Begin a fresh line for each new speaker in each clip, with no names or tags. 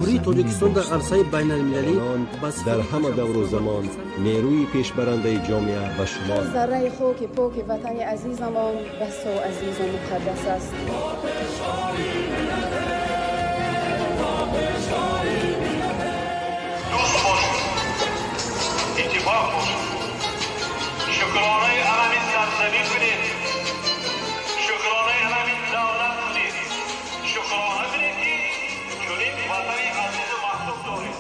Обрӯи Тоҷикистон дар арсаи байналмилалӣ
дар ҳама давру замон нерӯи пешбарандаи ҷомеа ба шумор.
Зарраи хоки поки ватани азизамон басо азизу муқаддас аст.
Дӯст бошед, иттифоқ бошед, шукронаи алами сарзамин кунед, шукронаи алами давлат кунед, шукрона кунед, ки чунин ватани азизу маҳбуб доред.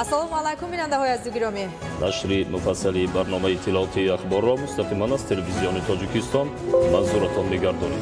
Ассалому алайкум, бинандаҳои азизу гиромӣ.
Нашри муфассали барномаи иттилоотии ахборро мустақиман аз телевизиони Тоҷикистон манзуратон мегардонем.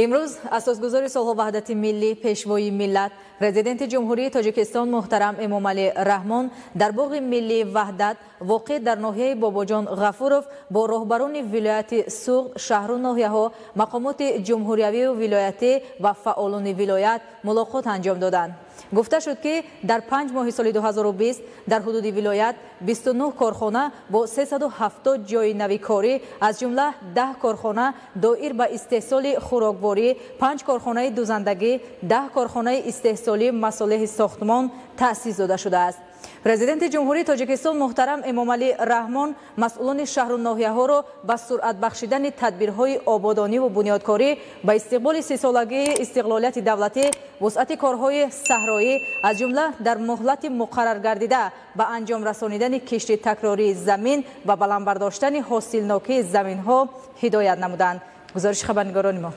Имрӯз асосгузори сулҳу ваҳдати миллӣ, пешвои миллат, президенти Ҷумҳурии Тоҷикистон муҳтарам Эмомалӣ Раҳмон дар боғи миллии Ваҳдат воқеъ дар ноҳияи Бобоҷон Ғафуров бо роҳбарони вилояти Суғд, шаҳру ноҳияҳо, мақомоти ҷумҳуриявию вилоятӣ ва фаъолони вилоят мулоқот анҷом доданд. Гуфта шуд, ки дар 5 моҳи соли 2020 дар ҳудуди вилоят 29 корхона бо 370 ҷойи нави корӣ, аз ҷумла 10 корхона доир ба истеҳсоли хӯрокворӣ, 5 корхонаи дузандагӣ, 10 корхонаи истеҳсолии масолеҳи сохтмон таъсис дода шудааст. Президенти Ҷумҳурии Тоҷикистон муҳтарам Эмомалӣ Раҳмон масъулони шаҳру ноҳияҳоро ба суръат бахшидани тадбирҳои ободониву бунёдкорӣ ба истиқболи 30-солагии истиқлолияти давлатӣ, вусъати корҳои саҳроӣ, аз ҷумла дар муҳлати муқарраргардида ба анҷом расонидани кишти такрории замин ва баланд бардоштани ҳосилнокии заминҳо ҳидоят намуданд. Гузориши хабарнигорони мо.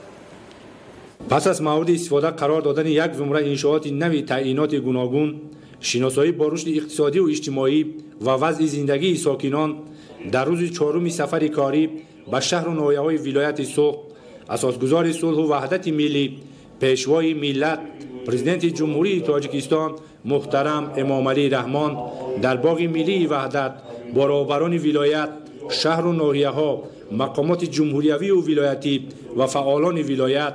Пас аз мавриди истифода қарор додани як зумра иншооти нави таъиноти гуногун, шиносоӣ бо рушди иқтисодиву иҷтимоӣ ва вазъи зиндагии сокинон, дар рӯзи чоруми сафари корӣ ба шаҳру ноҳияҳои вилояти Суғд, асосгузори сулҳу ваҳдати миллӣ, пешвои миллат, президенти Ҷумҳурии Тоҷикистон муҳтарам Эмомалӣ Раҳмон дар боғи миллии Ваҳдат бо роҳбарони вилоят, шаҳру ноҳияҳо, мақомоти ҷумҳуриявию вилоятӣ ва фаъолони вилоят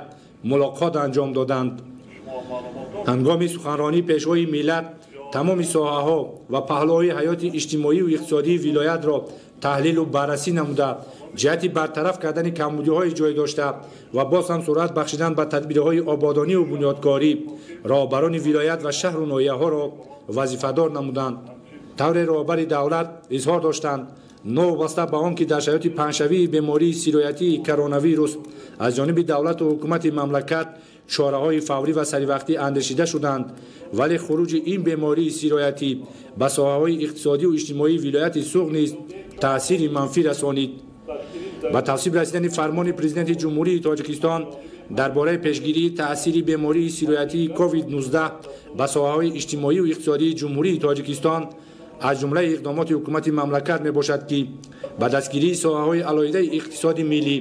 мулоқот анҷом доданд. Ҳангоми суханронии пешвои миллат тамоми соҳаҳо ва паҳлӯҳои ҳаёти иҷтимоию иқтисодии вилоятро таҳлилу баррасӣ намуда, ҷиҳати бартараф кардани камбудиҳои ҷой дошта ва боз ҳам суръат бахшидан ба тадбирҳои ободониву бунёдкорӣ роҳбарони вилоят ва шаҳру ноҳияҳоро вазифадор намуданд. Тавре роҳбари давлат изҳор доштанд, новобаста ба он ки дар шароити паҳншавии бемории сироятии коронавирус аз ҷониби давлату ҳукумати мамлакат чораҳои фаврӣ ва саривақтӣ андешида шуданд, вале хуруҷи ин бемории сироятӣ ба соҳаҳои иқтисодиву иҷтимоии вилояти Суғд низ таъсири манфӣ расонид. Ба тавсиб расидани фармони президенти Ҷумҳурии Тоҷикистон дар бораи пешгирии таъсири бемории сироятии COVID-19 ба соҳаҳои иҷтимоию иқтисодии Ҷумҳурии Тоҷикистон аз ҷумлаи иқдомоти ҳукумати мамлакат мебошад, ки ба дастгирии соҳаҳои алоҳидаи иқтисоди миллӣ,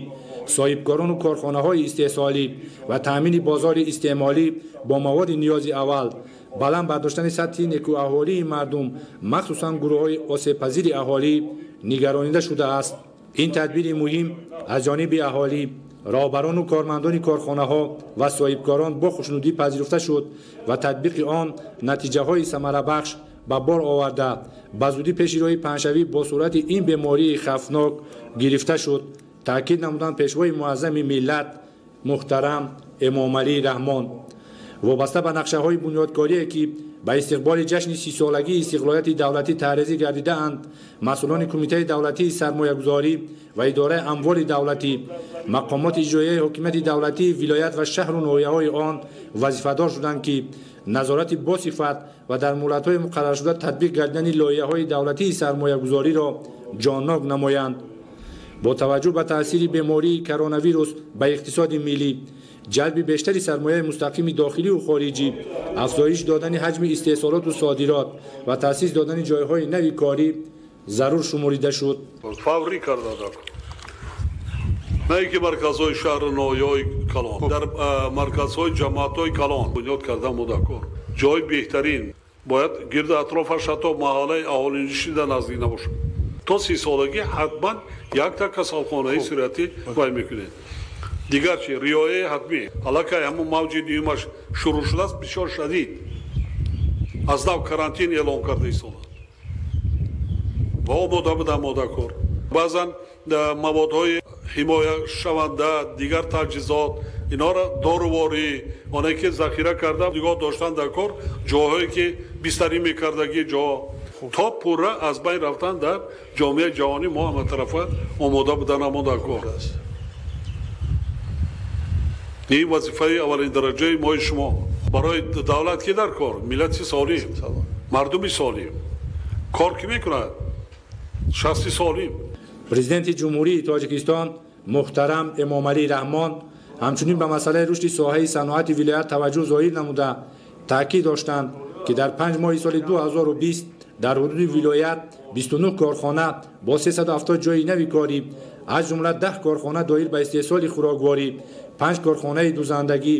соҳибкорону корхонаҳои истеҳсолӣ ва таъмини бозори истеъмолӣ бо маводи ниёзи аввал, баланд бардоштани сатҳи некӯаҳолии мардум, махсусан гурӯҳҳои осебпазири аҳолӣ нигаронида шудааст. Ин тадбири муҳим аз ҷониби аҳолӣ, роҳбарону кормандони корхонаҳо ва соҳибкорон бо хушнудӣ пазируфта шуд ва татбиқи он натиҷаҳои самарабахш ба бор оварда, ба зудӣ пеши роҳи паҳншавӣ бо суръати ин бемории хавфнок гирифта шуд, таъкид намуданд пешвои муаззами миллат муҳтарам Эмомалӣ Раҳмон. Вобаста ба нақшаҳои бунёдкорие, ки ба истиқболи ҷашни 30-солагии истиқлолияти давлатӣ таҳризӣ гардидаанд, масъулони Кумитаи давлатии сармоягузорӣ ва идораи амволи давлатӣ, мақомоти иҷроияи ҳокимияти давлатии вилоят ва шаҳру ноҳияҳои он вазифадор шуданд, ки назорати босифат ва дар муҳлатҳои муқарраршуда татбиқ гардидани лоиҳаҳои давлатии сармоягузориро ҷоннок намоянд. Бо таваҷҷӯҳ ба таъсири бемории коронавирус ба иқтисоди миллӣ, ҷалби бештари сармояи мустақими дохилию хориҷӣ, афзоиш додани ҳаҷми истеҳсолоту содирот ва таъсис додани ҷойҳои нави корӣ зарур шуморида шуд.
Фаврӣ карда. На ин ки марказҳои шаҳру ноҳияҳои калон, дар марказҳои ҷамоатҳои калон бунёд кардан мудаккор. Ҷои беҳтарин бояд гирду атрофаш ҳатто маҳаллаи аҳолинишида наздик набошад. То 30 солагӣ ҳатман якта касалхонаи сироятӣ вай мекунед. Дигар чи риояи ҳатмӣ. Аллакай ҳамун мавҷи дуюмаш шурӯъ шудааст, бисёр шадид. Аз нав карантин эълон карда истода ва омода будам модакор. Баъзан маводҳои ҳимояшаванда, дигар таҷҳизот, инҳоро доруворӣ, оне ки захира карда нигоҳ доштан дар кор, ҷоҳое ки бистарӣ мекардагӣ ҷо то пурра аз байн рафтан дар ҷомеаи ҷаҳонӣ мо ҳаматарафа омода будан дар кор. Ин вазифаи аввалин дараҷаи мои шумо. Барои давлат ки дар кор? Миллати солим, мардуми солим. Кор ки мекунад? Шахси солим.
Президенти Ҷумҳурии Тоҷикистон муҳтарам Эмомалӣ Раҳмон ҳамчунин ба масъалаи рушди соҳаи саноати вилоят таваҷҷӯҳ зоҳир намуда, таъкид доштанд, ки дар 5 моҳи соли 2020 дар ҳудуди вилоят 29 корхона бо 370 ҷойи нави корӣ, аз ҷумла 10 корхона доир ба истеҳсоли хӯрокворӣ, 5 корхонаи дузандагӣ,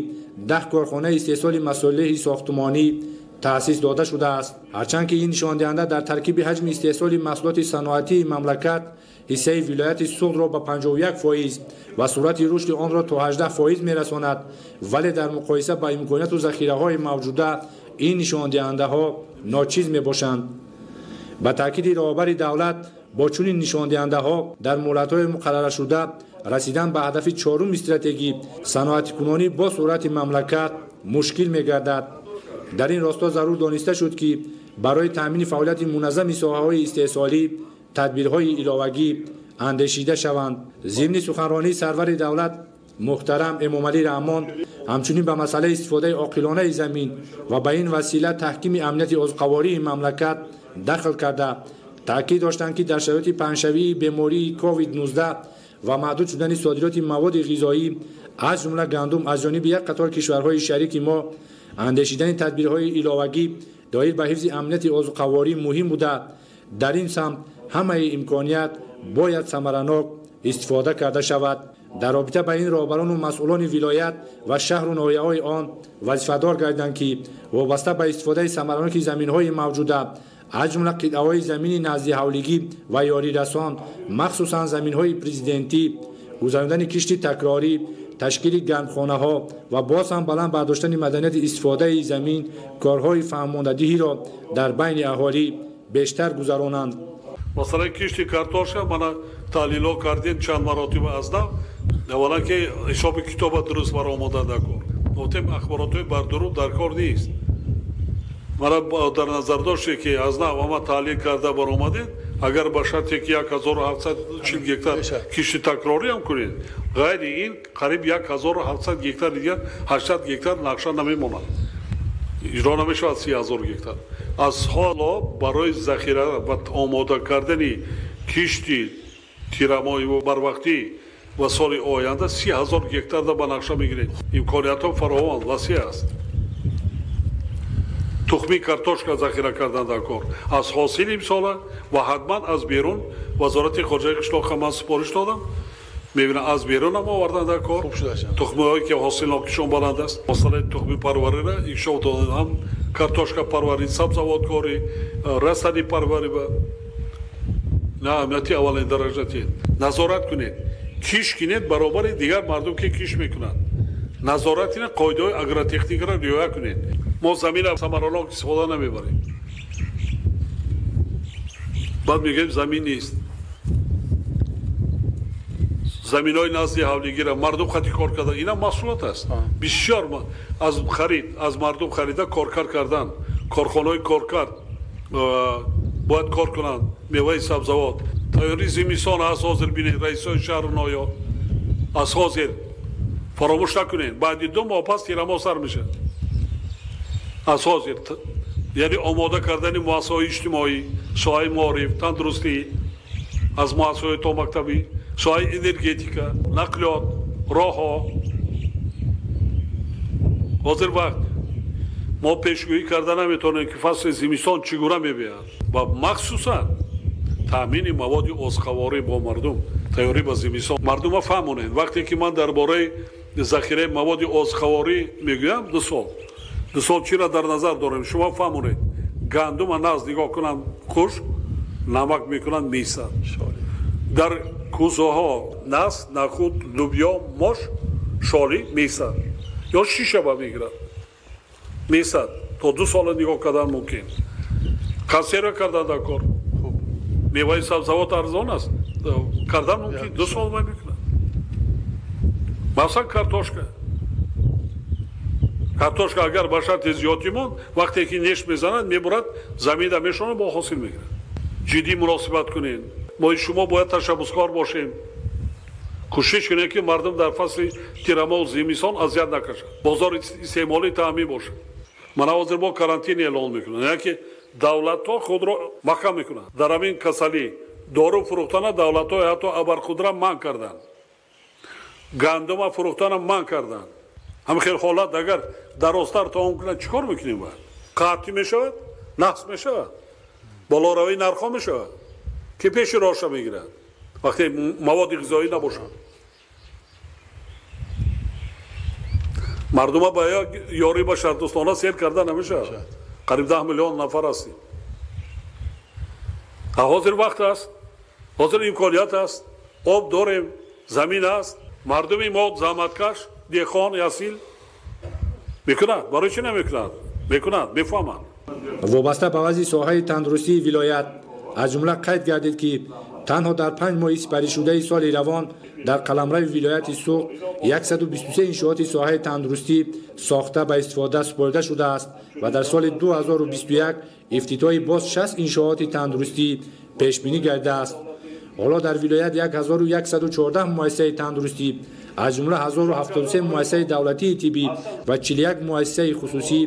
10 корхонаи истеҳсоли масолеҳи сохтмонӣ таъсис дода шудааст. Ҳарчанд ки ин нишондиҳанда дар таркиби ҳаҷми истеҳсоли маҳсулоти саноатии мамлакат ҳиссаи вилояти Суғдро ба 51% ва суръати рушди онро то 18% мерасонад, вале дар муқоиса ба имконияту захираҳои мавҷуда ин нишондиҳандаҳо ночиз мебошанд. Ба таъкиди роҳбари давлат, бо чунин нишондиҳандаҳо дар муҳлатҳои муқарраршуда расидан ба ҳадафи чоруми стратегӣ саноатикунонӣ бо суръати мамлакат мушкил мегардад. Дар ин росто зарур дониста шуд, ки барои таъмини фаъолияти муназзами соҳаҳои истеҳсолӣ тадбирҳои иловагӣ андешида шаванд. Зимни суханронии сарвари давлат муҳтарам Эмомалӣ Раҳмон ҳамчунин ба масъалаи истифодаи оқилонаи замин ва ба ин васила таҳкими амнияти озуқавории мамлакат дахл карда, таъкид доштанд, ки дар шароити паҳншавии бемории COVID-19 ва маҳдуд шудани содироти маводи ғизоӣ аз ҷумла гандум аз ҷониби як қатор кишварҳои шарики мо андешидани тадбирҳои иловагӣ доир ба ҳифзи амнияти озуқаворӣ муҳим буда, дар ин самт ҳамаи имконият бояд самаранок истифода карда шавад. Дар робита ба ин роҳбарону масъулони вилоят ва шаҳру ноҳияҳои он вазифадор гардиданд, ки вобаста ба истифодаи самараноки заминҳои мавҷуда, аз ҷумла қитъаҳои замини наздиҳавлигӣ ва ёрирасон, махсусан заминҳои президентӣ, гузарондани кишти такрорӣ, ташкили гармхонаҳо ва боз ҳам баланд бардоштани маданияти истифодаи замин корҳои фаҳмондадиҳиро дар байни аҳолӣ бештар гузаронанд.
Масалан, кишти картошка мана таҳлилҳо кардем чанд маротиба аз нав, аввалан ки ҳисоби китоба дуруст баромода дар кор. Гуфтем ахборотҳои бардурӯғ дар кор нест. Мана дар назар доште ки аз нав ама таҳлил карда баромадед, агар ба шарте ки 1740 гектар кишти такрорӣ ҳам кунед, ғайри ин қариб 1700 гектар дигар 800 гектар нақша намемонад, иҷро намешавад 30,000 гектар. Аз ҳоло барои захира ва омода кардани кишти тирамоҳӣ барвақтӣ ва соли оянда 30,000 гектарда ба нақша мегиред. Имкониятҳо фаровон васеъ аст. Тухми картошка захира кардан дар кор аз ҳосили имсола ва ҳатман аз берун вазорати хориҷаи қишлоққа ман супориш додам, мебинам аз берунам овардан дар кор тухмиҳое ки ҳосилнокишон баланд аст. Масъалаи тухмипарвариро инкишоф додан, ҳам картошкапарварӣ, сабзавоткорӣ, растанипарварӣ ба на аҳамияти аввалин дараҷа тиҳед. Назорат кунед, киш кунед баробари дигар мардум ки киш мекунанд. Назорат кунед, қоидаҳои агротехникаро риоя кунед. Мо заминро самаранок истифода намебарем. Баъд мегӯем замин нест. Заминҳои назди ҳавлигира мардум хати кор кардан, ина маҳсулот аст. Бисёр аз харид, аз мардум харида коркар кардан, корхонаҳои коркард бояд кор кунанд, меваи сабзавот. Тайёрии зимистон аз ҳозир бинед, раисои шаҳру ноҳия аз ҳозир фаромӯш накунед, баъди 2 моҳ пас тирамоҳ сар мешавад. Аз ҳозир яъне омода кардани муассисаҳои иҷтимоӣ, соҳаи маориф, тандурустӣ, аз муассисаҳои томактабӣ, соҳаи энергетика, нақлиёт, роҳҳо. Ҳозир вақт мо пешгӯӣ карда наметавонем, ки фасли зимистон чӣ гуна мебиёяд ва махсусан таъмини маводи озуқаворӣ бо мардум, Тайёрӣ ба зимистон мардума фаҳмонед. Вақте ки ман дар бораи захираи маводи озуқаворӣ мегӯям, 2 сол. 2 сол чиро дар назар дорем? Шумо фаҳмонед. Гандума наз нигоҳ кунанд хушк, намак мекунанд меистад. Дар кӯзаҳо нас, нахуд, лубё, мош, шолӣ меистад. Ё шиша ба мегирад. Меистад. То 2 сола нигоҳ кардан мумкин. Консерва кардан дар кор. Меваи сабзавот арзон аст. Кардан мумкин. 2 сол мекунад. Масалан картошка. Картошка агар ба шарти зиёдӣ монд, вақте ки неш мезанад, мебурад, замина мешонад, бо ҳосил мегирад. Ҷиддӣ муносибат кунед. Мо шумо бояд ташаббускор бошем. Кӯшиш кунем, ки мардум дар фасли тирамоҳу зимистон азият накашад. Бозори истеъмолӣ таъмин бошад. Мана ҳозир мо карантин эълон мекунанд, яъне ки давлатҳо худро маҳкам мекунанд. Дар ҳамин касалӣ дору фурӯхтана давлатҳо ҳатто абарқудрат манъ карданд. Гандума фурӯхтана манъ карданд. Ҳамин хел ҳолат агар дарозтар тамом кунад, чӣ кор мекунем баъд? Қатъӣ мешавад, нақс мешавад, болоравии нархҳо мешавад, ки пеши роҳша мегирад вақте маводи ғизоӣ набошад. Мардума ба як ёрӣ ба шартдӯстона сер карда намешавад. Қариб 10 миллион нафар ҳастем. Ҳозир вақт аст, ҳозир имконият аст, об дорем, замин аст. Мардуми мо заҳматкаш, деҳқон, ясил мекунад. Барои чӣ намекунад? Мекунад, мефаҳманд.
Вобаста ба вазъи соҳаи тандурустии вилоят аз ҷумла қайд гардид, ки танҳо дар 5 моҳи сипаришудаи соли равон дар қаламрави вилояти Суғд 123 иншооти соҳаи тандурустӣ сохта ба истифода супорида шудааст ва дар соли 2021 ифтитоҳи боз 60 иншооти тандурустӣ пешбинӣ гардидааст. Ҳоло дар вилоят 1114 муассисаи тандурустӣ, аз ҷумла 1073 муассисаи давлатии тиббӣ ва 41 муассисаи хусусӣ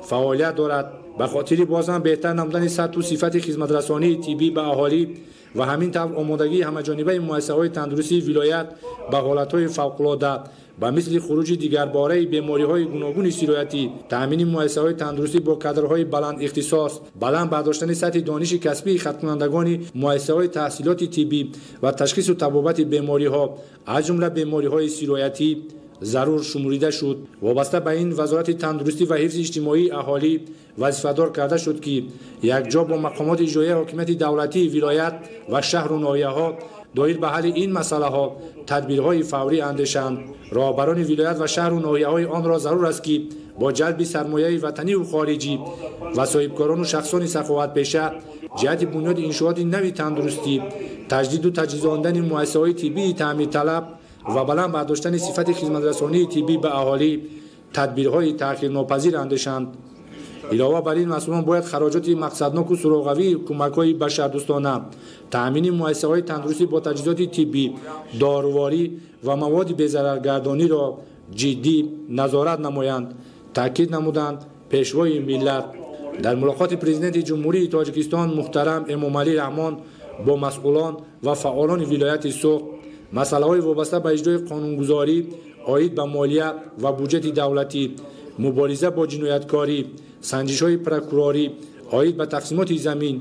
фаъолият дорад. Ба хотири боз ҳам беҳтар намудани сатҳу сифати хизматрасонии тиббӣ ба аҳолӣ ва ҳамин тавр омодагии ҳамаҷонибаи муассисаҳои тандурустии вилоят ба ҳолатҳои фавқулода ба мисли хуруҷи дигарбораи бемориҳои гуногуни сироятӣ, таъмини муассисаҳои тандурустӣ бо кадрҳои баланд ихтисос, баланд бардоштани сатҳи дониши касбии хаткунандагони муассисаҳои таҳсилоти тиббӣ ва ташхису табобати бемориҳо, аз ҷумла бемориҳои сироятӣ зарур шуморида шуд. Вобаста ба ин Вазорати тандурустӣ ва ҳифзи иҷтимоии аҳолӣ вазифадор карда шуд, ки якҷо бо мақомоти иҷроияи ҳокимияти давлатии вилоят ва шаҳру ноҳияҳо доир ба ҳалли ин масъалаҳо тадбирҳои фаврӣ андешанд. Роҳбарони вилоят ва шаҳру ноҳияҳои онро зарур аст, ки бо ҷалби сармояи ватаниву хориҷӣ ва соҳибкорону шахсони саховатпеша ҷиҳати бунёди иншооти нави тандурустӣ, таҷдиду таҷҳизондани муассисаҳои тиббии таъмирталаб ва баланд бардоштани сифати хизматрасонии тиббӣ ба аҳолӣ тадбирҳои таъхирнопазир андешанд. Илова бар ин, масъулон бояд хароҷоти мақсадноку суроғавии кӯмакҳои башардӯстона, таъмини муассисаҳои тандурустӣ бо таҷҳизоти тиббӣ, доруворӣ ва маводи безараргардониро ҷиддӣ назорат намоянд, таъкид намуданд Пешвои миллат. Дар мулоқоти Президенти Ҷумҳурии Тоҷикистон муҳтарам Эмомалӣ Раҳмон бо масъулон ва фаъолони вилояти Суғд масъалаҳои вобаста ба иҷрои қонунгузорӣ оид ба молия ва буҷети давлатӣ, мубориза бо ҷинояткорӣ, санҷишҳои прокурорӣ оид ба тақсимоти замин,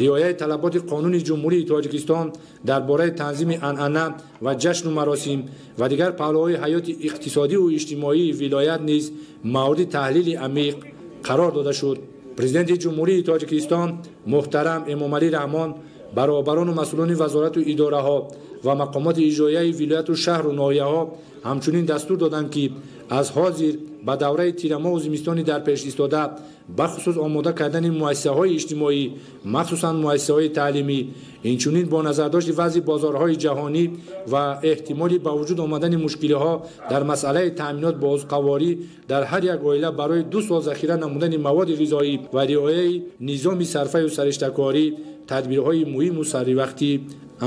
риояи талаботи қонуни Ҷумҳурии Тоҷикистон дар бораи танзими анъана ва ҷашну маросим ва дигар паҳлӯҳои ҳаёти иқтисодиву иҷтимоии вилоят низ мавриди таҳлили амиқ қарор дода шуд. Президенти Ҷумҳурии Тоҷикистон муҳтарам Эмомалӣ Раҳмон ба роҳбарону масъулони вазорату идораҳо ва мақомоти иҷроияи вилояту шаҳру ноҳияҳо ҳамчунин дастур доданд, ки аз ҳозир ба давраи тирамоҳу зимистони дар пеш истода, бахусус омода кардани муассисаҳои иҷтимоӣ, махсусан муассисаҳои таълимӣ, инчунин бо назардошти вазъи бозорҳои ҷаҳонӣ ва эҳтимоли ба вуҷуд омадани мушкилиҳо дар масъалаи таъминот бо озуқаворӣ дар ҳар як оила барои 2 сол захира намудани маводи ғизоӣ ва риояи низоми сарфаю сариштакорӣ тадбирҳои муҳиму саривақтӣ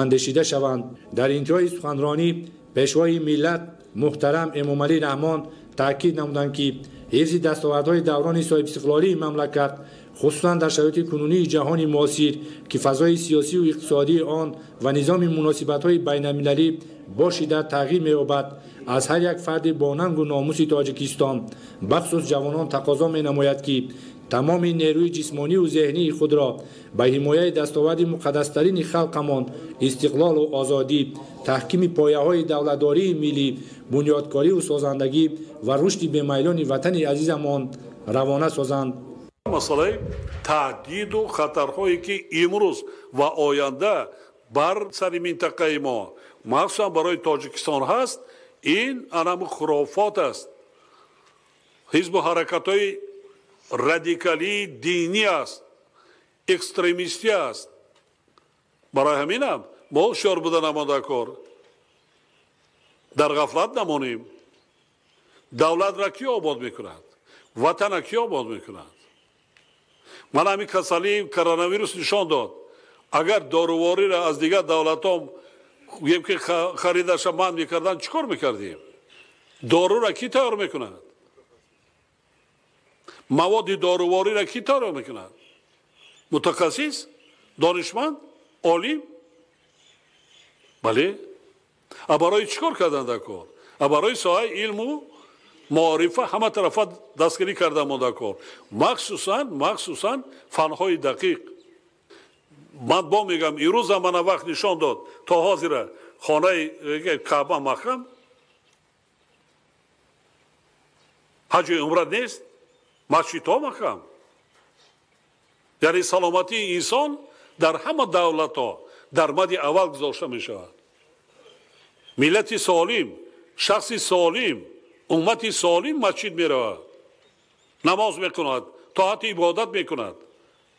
андешида шаванд. Дар интиҳои суханронӣ Пешвои миллат муҳтарам Эмомалӣ Раҳмон таъкид намуданд, ки ҳифзи дастовардҳои даврони соҳибистиқлолии мамлакат, хусусан дар шароити кунунии ҷаҳони муосир, ки фазои сиёсиву иқтисодии он ва низоми муносибатҳои байналмилалӣ бо шиддат тағйир меёбад, аз ҳар як фарди бо нангу номуси Тоҷикистон, бахусус ҷавонон, тақозо менамояд, ки тамоми нерӯи ҷисмонию зеҳнии худро ба ҳимояи дастоварди муқаддастарини халқамон, истиқлолу озодӣ, таҳкими пояҳои давлатдории миллӣ, бунёдкориву созандагӣ ва рушди бемайлони ватани азизамон равона созанд.
Масъалаи таҳдиду хатарҳое, ки имрӯз ва оянда бар сари минтақаи мо, махсусан барои Тоҷикистон ҳаст, ин анаму хурофот аст, ҳизбу ҳаракатҳои радикалии динӣ аст, экстремистӣ аст. Барои ҳаминам мо ҳушёр буда намонда кор, дар ғафлат намонем. Давлатра кӣ обод мекунад? Ватана кӣ обод мекунад? Ман ҳамин касалии коронавирус нишон дод, агар дорувориро аз дигар давлатҳо гӯем, ки харидаша манъ мекарданд, чӣ кор мекардем? Дорура кӣ тайёр мекунад? Маводи дорувориро кӣ тайёр мекунад? Мутахассис, донишманд, олим? Бале. А барои чӣ кор кардан дар кор? А барои соҳаи илму маорифа ҳама тарафа дастгирӣ карда монда кор, махсусан фанҳои дақиқ. Ман бо мегӯям, имрӯзам мана вақт нишон дод, то ҳозира хонаи Каъба маҳкам, ҳаҷу умра нест, масҷидҳо маҳкам. Яъне саломатии инсон дар ҳама давлатҳо дар мади аввал гузошта мешавад. Миллати солим, шахси солим, уммати солим масҷид меравад, намоз мекунад, тоати ибодат мекунад.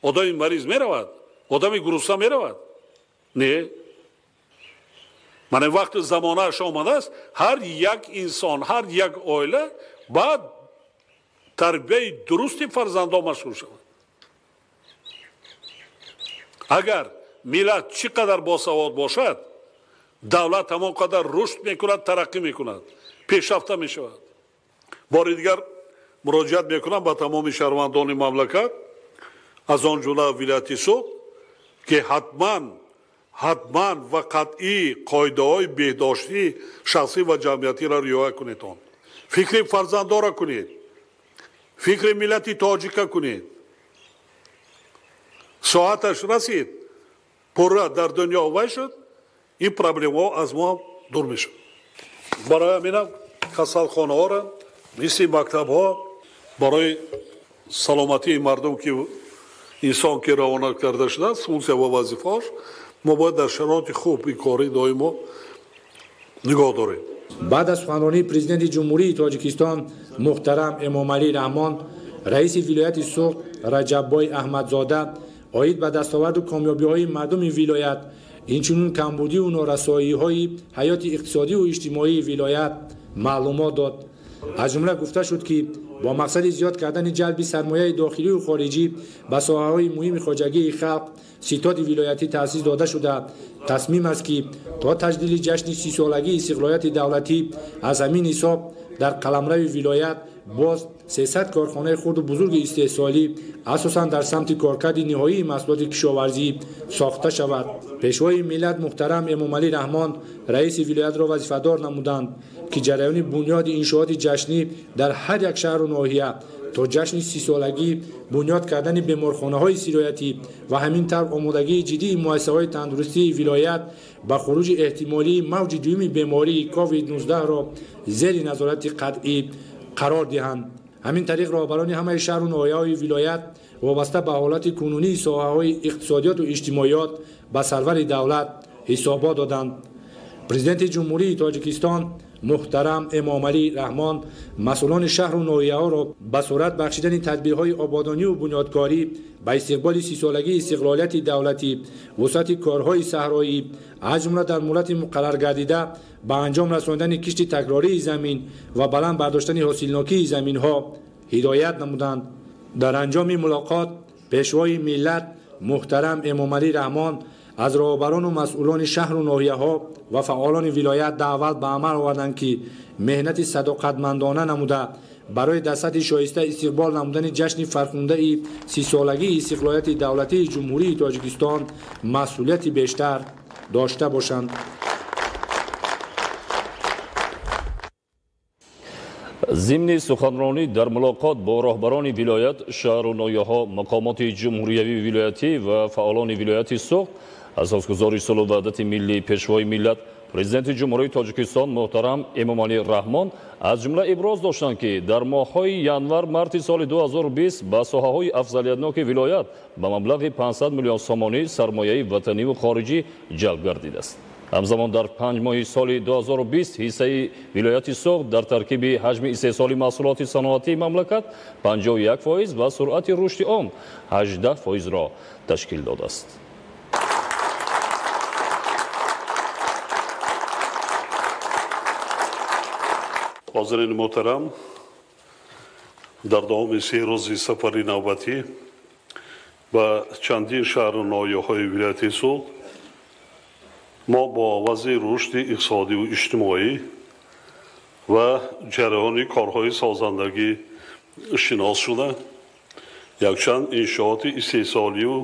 Одами мариз меравад? Одами гурусна меравад? Не. Мана вақти замонааш омадааст, ҳар як инсон, ҳар як оила баъд тарбияи дурусти фарзандон машғул шавад. Агар миллат чӣ қадар босавод бошад, давлат ҳамон қадар рушд мекунад, тараққӣ мекунад, пешрафта мешавад. Бори дигар муроҷиат мекунам ба тамоми шаҳрвандони мамлакат, аз он ҷумла вилояти Суғд, ки ҳатман ва қатъӣ қоидаҳои беҳдоштӣ шахсӣ ва ҷамъиятиро риоя кунед. Он фикри фарзандонро кунед, фикри миллати тоҷика кунед. Соаташ расид, пурра дар дунё вай шуд, ин проблемаҳо аз мо дур мешавад. Барои ҳаминам касалхонаҳоро мисли мактабҳо барои саломатии мардум, ки инсон ки равона карда шудааст, функсия ва вазифааш, мо бояд дар шароити хуб ин кори доимо нигоҳ дорем.
Баъд аз суханронии Президенти Ҷумҳурии Тоҷикистон муҳтарам Эмомалӣ Раҳмон, раиси вилояти Суғд Раҷаббой Аҳмадзода оид ба дастоварду комёбиҳои мардуми вилоят, инчунин камбудиву норасоиҳои ҳаёти иқтисодиву иҷтимоии вилоят маълумот дод. Аз ҷумла гуфта шуд, ки бо мақсади зиёд кардани ҷалби сармояи дохилию хориҷӣ ба соҳаҳои муҳими хоҷагии халқ ситоди вилоятӣ таъсис дода шуда, тасмим аст, ки то таҷлили ҷашни 30-солагии истиқлолияти давлатӣ аз ҳамин ҳисоб дар қаламрави вилоят боз 300 корхонаи хурду бузурги истеҳсолӣ, асосан дар самти коркарди ниҳоии маҳсулоти кишоварзӣ сохта шавад. Пешвои миллат муҳтарам Эмомалӣ Раҳмон раиси вилоятро вазифадор намуданд, ки ҷараёни бунёди иншооти ҷашнӣ дар ҳар як шаҳру ноҳия то ҷашни 30-солагӣ, бунёд кардани беморхонаҳои сироятӣ ва ҳамин тавр омодагии ҷиддии муассисаҳои тандурустии вилоят ба хуруҷи эҳтимолии мавҷи дуюми бемории COVID-19-ро зери назорати қатъӣ қарор диҳанд. Ҳамин тариқ роҳбарони ҳамаи шаҳру ноҳияҳои вилоят вобаста ба ҳолати кунунии соҳаҳои иқтисодиёту иҷтимоиёт ба сарвари давлат ҳисобот доданд. Президенти Ҷумҳурии Тоҷикистон муҳтарам Эмомалӣ Раҳмон масъулони шаҳру ноҳияҳоро ба сурат бахшидани тадбирҳои ободониву бунёдкорӣ ба истиқболи 30-солагии истиқлолияти давлатӣ, вусъати корҳои саҳроӣ, аз ҷумла дар муҳлати муқарраргардида ба анҷом расондани кишти такрории замин ва баланд бардоштани ҳосилнокии заминҳо ҳидоят намуданд. Дар анҷоми мулоқот Пешвои миллат муҳтарам Эмомалӣ Раҳмон аз роҳбарону масъулони шаҳру ноҳияҳо ва фаъолони вилоят даъват ба амал оварданд, ки меҳнати садоқатмандона намуда барои дар сатҳи шоиста истиқбол намудани ҷашни фархундаи 30-солагии истиқлолияти давлатии Ҷумҳурии Тоҷикистон масъулияти бештар дошта бошанд.
Зимни суханронӣ дар мулоқот бо роҳбарони вилоят, шаҳру ноҳияҳо, мақомоти ҷумҳуриявию вилоятӣ ва фаъолони вилояти Суғд, асосгузори сулҳу ваҳдати миллӣ, Пешвои миллат, Президенти Ҷумҳурии Тоҷикистон муҳтарам Эмомалӣ Раҳмон аз ҷумла иброз доштанд, ки дар моҳҳои январ-марти соли 2020 ба соҳаҳои афзалиятноки вилоят ба маблағи 500 миллион сомонӣ сармояи ватаниву хориҷӣ ҷалб гардидааст. Ҳамзамон дар 5 моҳи соли 2020 ҳиссаи вилояти Суғд дар таркиби ҳаҷми истеҳсоли маҳсулоти саноатии мамлакат 51% ва суръати рушди он 18%-ро ташкил додааст.
Ҳозирини муҳтарам, дар давоми 3 рӯзи сафари навбатӣ ба чандин шаҳру ноҳияҳои вилояти Суғд мо бо вазъи рушди иқтисодиву иҷтимоӣ ва ҷараёни корҳои созандагӣ шинос шуда, якчанд иншооти истеҳсолию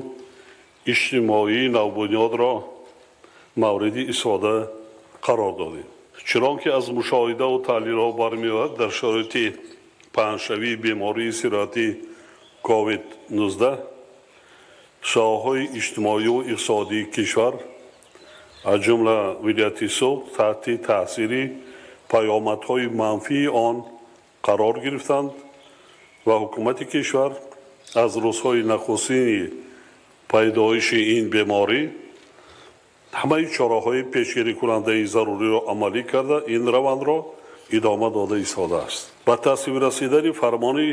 иҷтимоии навбунёдро мавриди истифода қарор додем. Чунон ки аз мушоҳидаву таҳлилҳо бармеояд, дар шароити паҳншавии бемории сироятии COVID-19 соҳаҳои иҷтимоию иқтисодии кишвар, аз ҷумла вилояти Суғд, таҳти таъсири паёмадҳои манфии он қарор гирифтанд ва ҳукумати кишвар аз рӯзҳои нахустини пайдоиши ин беморӣ ҳамаи чораҳои пешгирикунандаи заруриро амалӣ карда, ин равандро идома дода истодааст. Ба тасвиб расидани фармони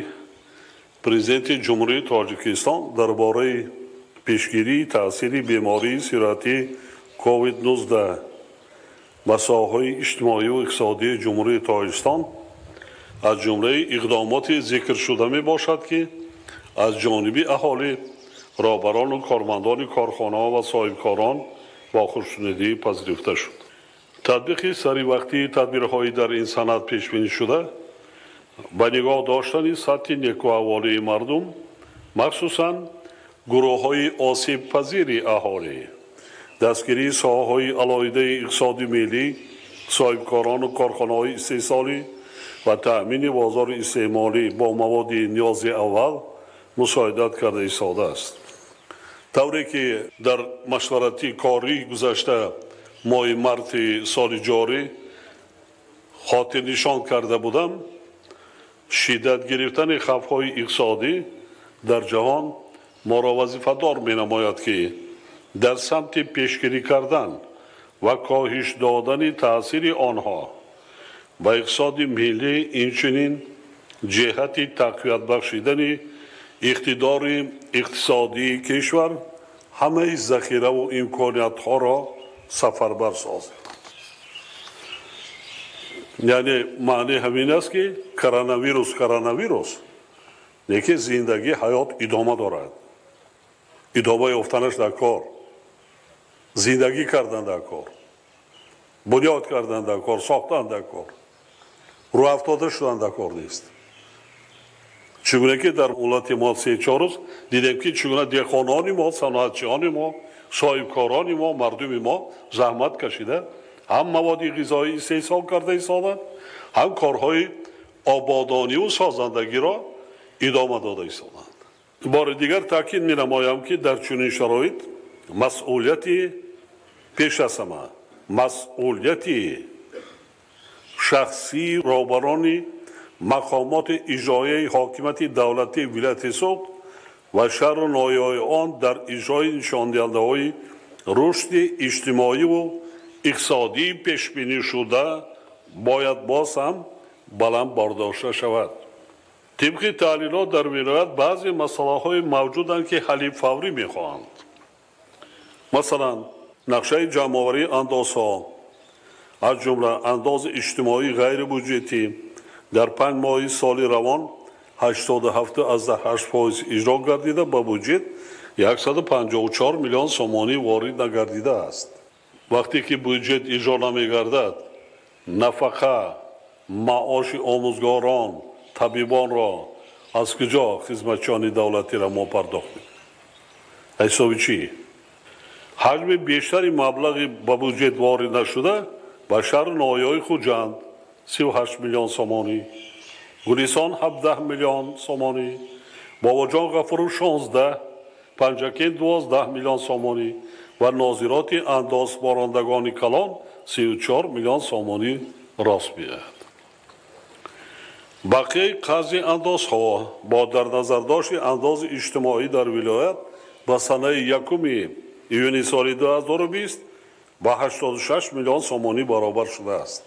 Президенти Ҷумҳурии Тоҷикистон дар бораи пешгирии таъсири бемории сироятии COVID-19 ба соҳаҳои иҷтимоию иқтисодии Ҷумҳурии Тоҷикистон аз ҷумлаи иқдомоти зикршуда мебошад, ки аз ҷониби аҳолӣ, роҳбарону кормандони корхонаҳо ва соҳибкорон бо хушнудӣ пазируфта шуд. Татбиқи саривақтии тадбирҳои дар ин санад пешбинӣ шуда ба нигоҳ доштани сатҳи некуаҳволии мардум, махсусан гурӯҳҳои осебпазири аҳолӣ, дастгирии соҳаҳои алоҳидаи иқтисоди миллӣ, соҳибкорону корхонаҳои истеҳсолӣ ва таъмини бозори истеъмолӣ бо маводи ниёзи аввал мусоидат карда истодааст. Тавре ки дар машваратӣ корӣ гузашта моҳи марти соли ҷорӣ хотирнишон карда будам, шиддат гирифтани хавфҳои иқтисодӣ дар ҷаҳон моро вазифадор менамояд, ки дар самти пешгирӣ кардан ва коҳиш додани таъсири онҳо ба иқтисоди миллӣ, инчунин ҷиҳати тақвият бахшидани иқтидори иқтисодии кишвар ҳамаи захираву имкониятҳоро сафарбар созем. Яъне маъни ҳамин аст, ки коронавирус лекин зиндагӣ, ҳаёт идома дорад. Идома ёфтанаш дар кор, зиндагӣ кардан дар кор, бунёд кардан дар кор, сохтан дар кор, рӯафтода шудан дар кор нест. Чӣ гуна ки дар муҳлати мо 3-4 рӯз дидем, ки чӣ гуна деҳқонони мо, саноатчиёни мо, соҳибкорони мо, мардуми мо заҳмат кашида ҳам маводи ғизоӣ истеҳсол карда истоданд, ҳам корҳои ободониву созандагиро идома дода истоданд. Бори дигар таъкид менамоям, ки дар чунин шароит масъулияти пеш аз ҳама масъулияти шахсии роҳбарони мақомоти иҷроияи ҳокимияти давлатии вилояти Суғд ва шаҳру ноҳияҳои он дар иҷрои нишондиҳандаҳои рушди иҷтимоиву иқтисодии пешбинишуда бояд боз ҳам баланд бардошта шавад. Тибқи таҳлилот дар вилоят баъзе масъалаҳое мавҷуданд, ки ҳалли фаврӣ мехоҳанд. Масалан, нақшаи ҷамъоварии андозҳо, аз ҷумла андози иҷтимоии ғайрибюҷетӣ дар 5 моҳи соли равон 87,8% иҷро гардида, ба буҷет 154 миллион сомонӣ ворид нагардидааст. Вақте ки буҷет иҷро намегардад, нафақа, маоши омӯзгорон, табибонро аз куҷо хизматчиёни давлатиро мо пардохт мекунем? Ҳисоби чӣ? Ҳаҷми бештари маблағи ба буҷет ворид нашуда ба шаҳру ноҳияҳои Хуҷанд 38 миллион сомонӣ, Гулистон 17 миллион сомонӣ, Бобоҷон Ғафуров 16, Панҷакент 12 миллион сомонӣ ва нозироти андозсупорандагони калон 34 миллион сомонӣ рост меояд. Бақияи қарзи андозҳо бо дар назардошти андози иҷтимоӣ дар вилоят ба санаи 1 июни соли 2020 ба 86 миллион сомонӣ баробар шудааст.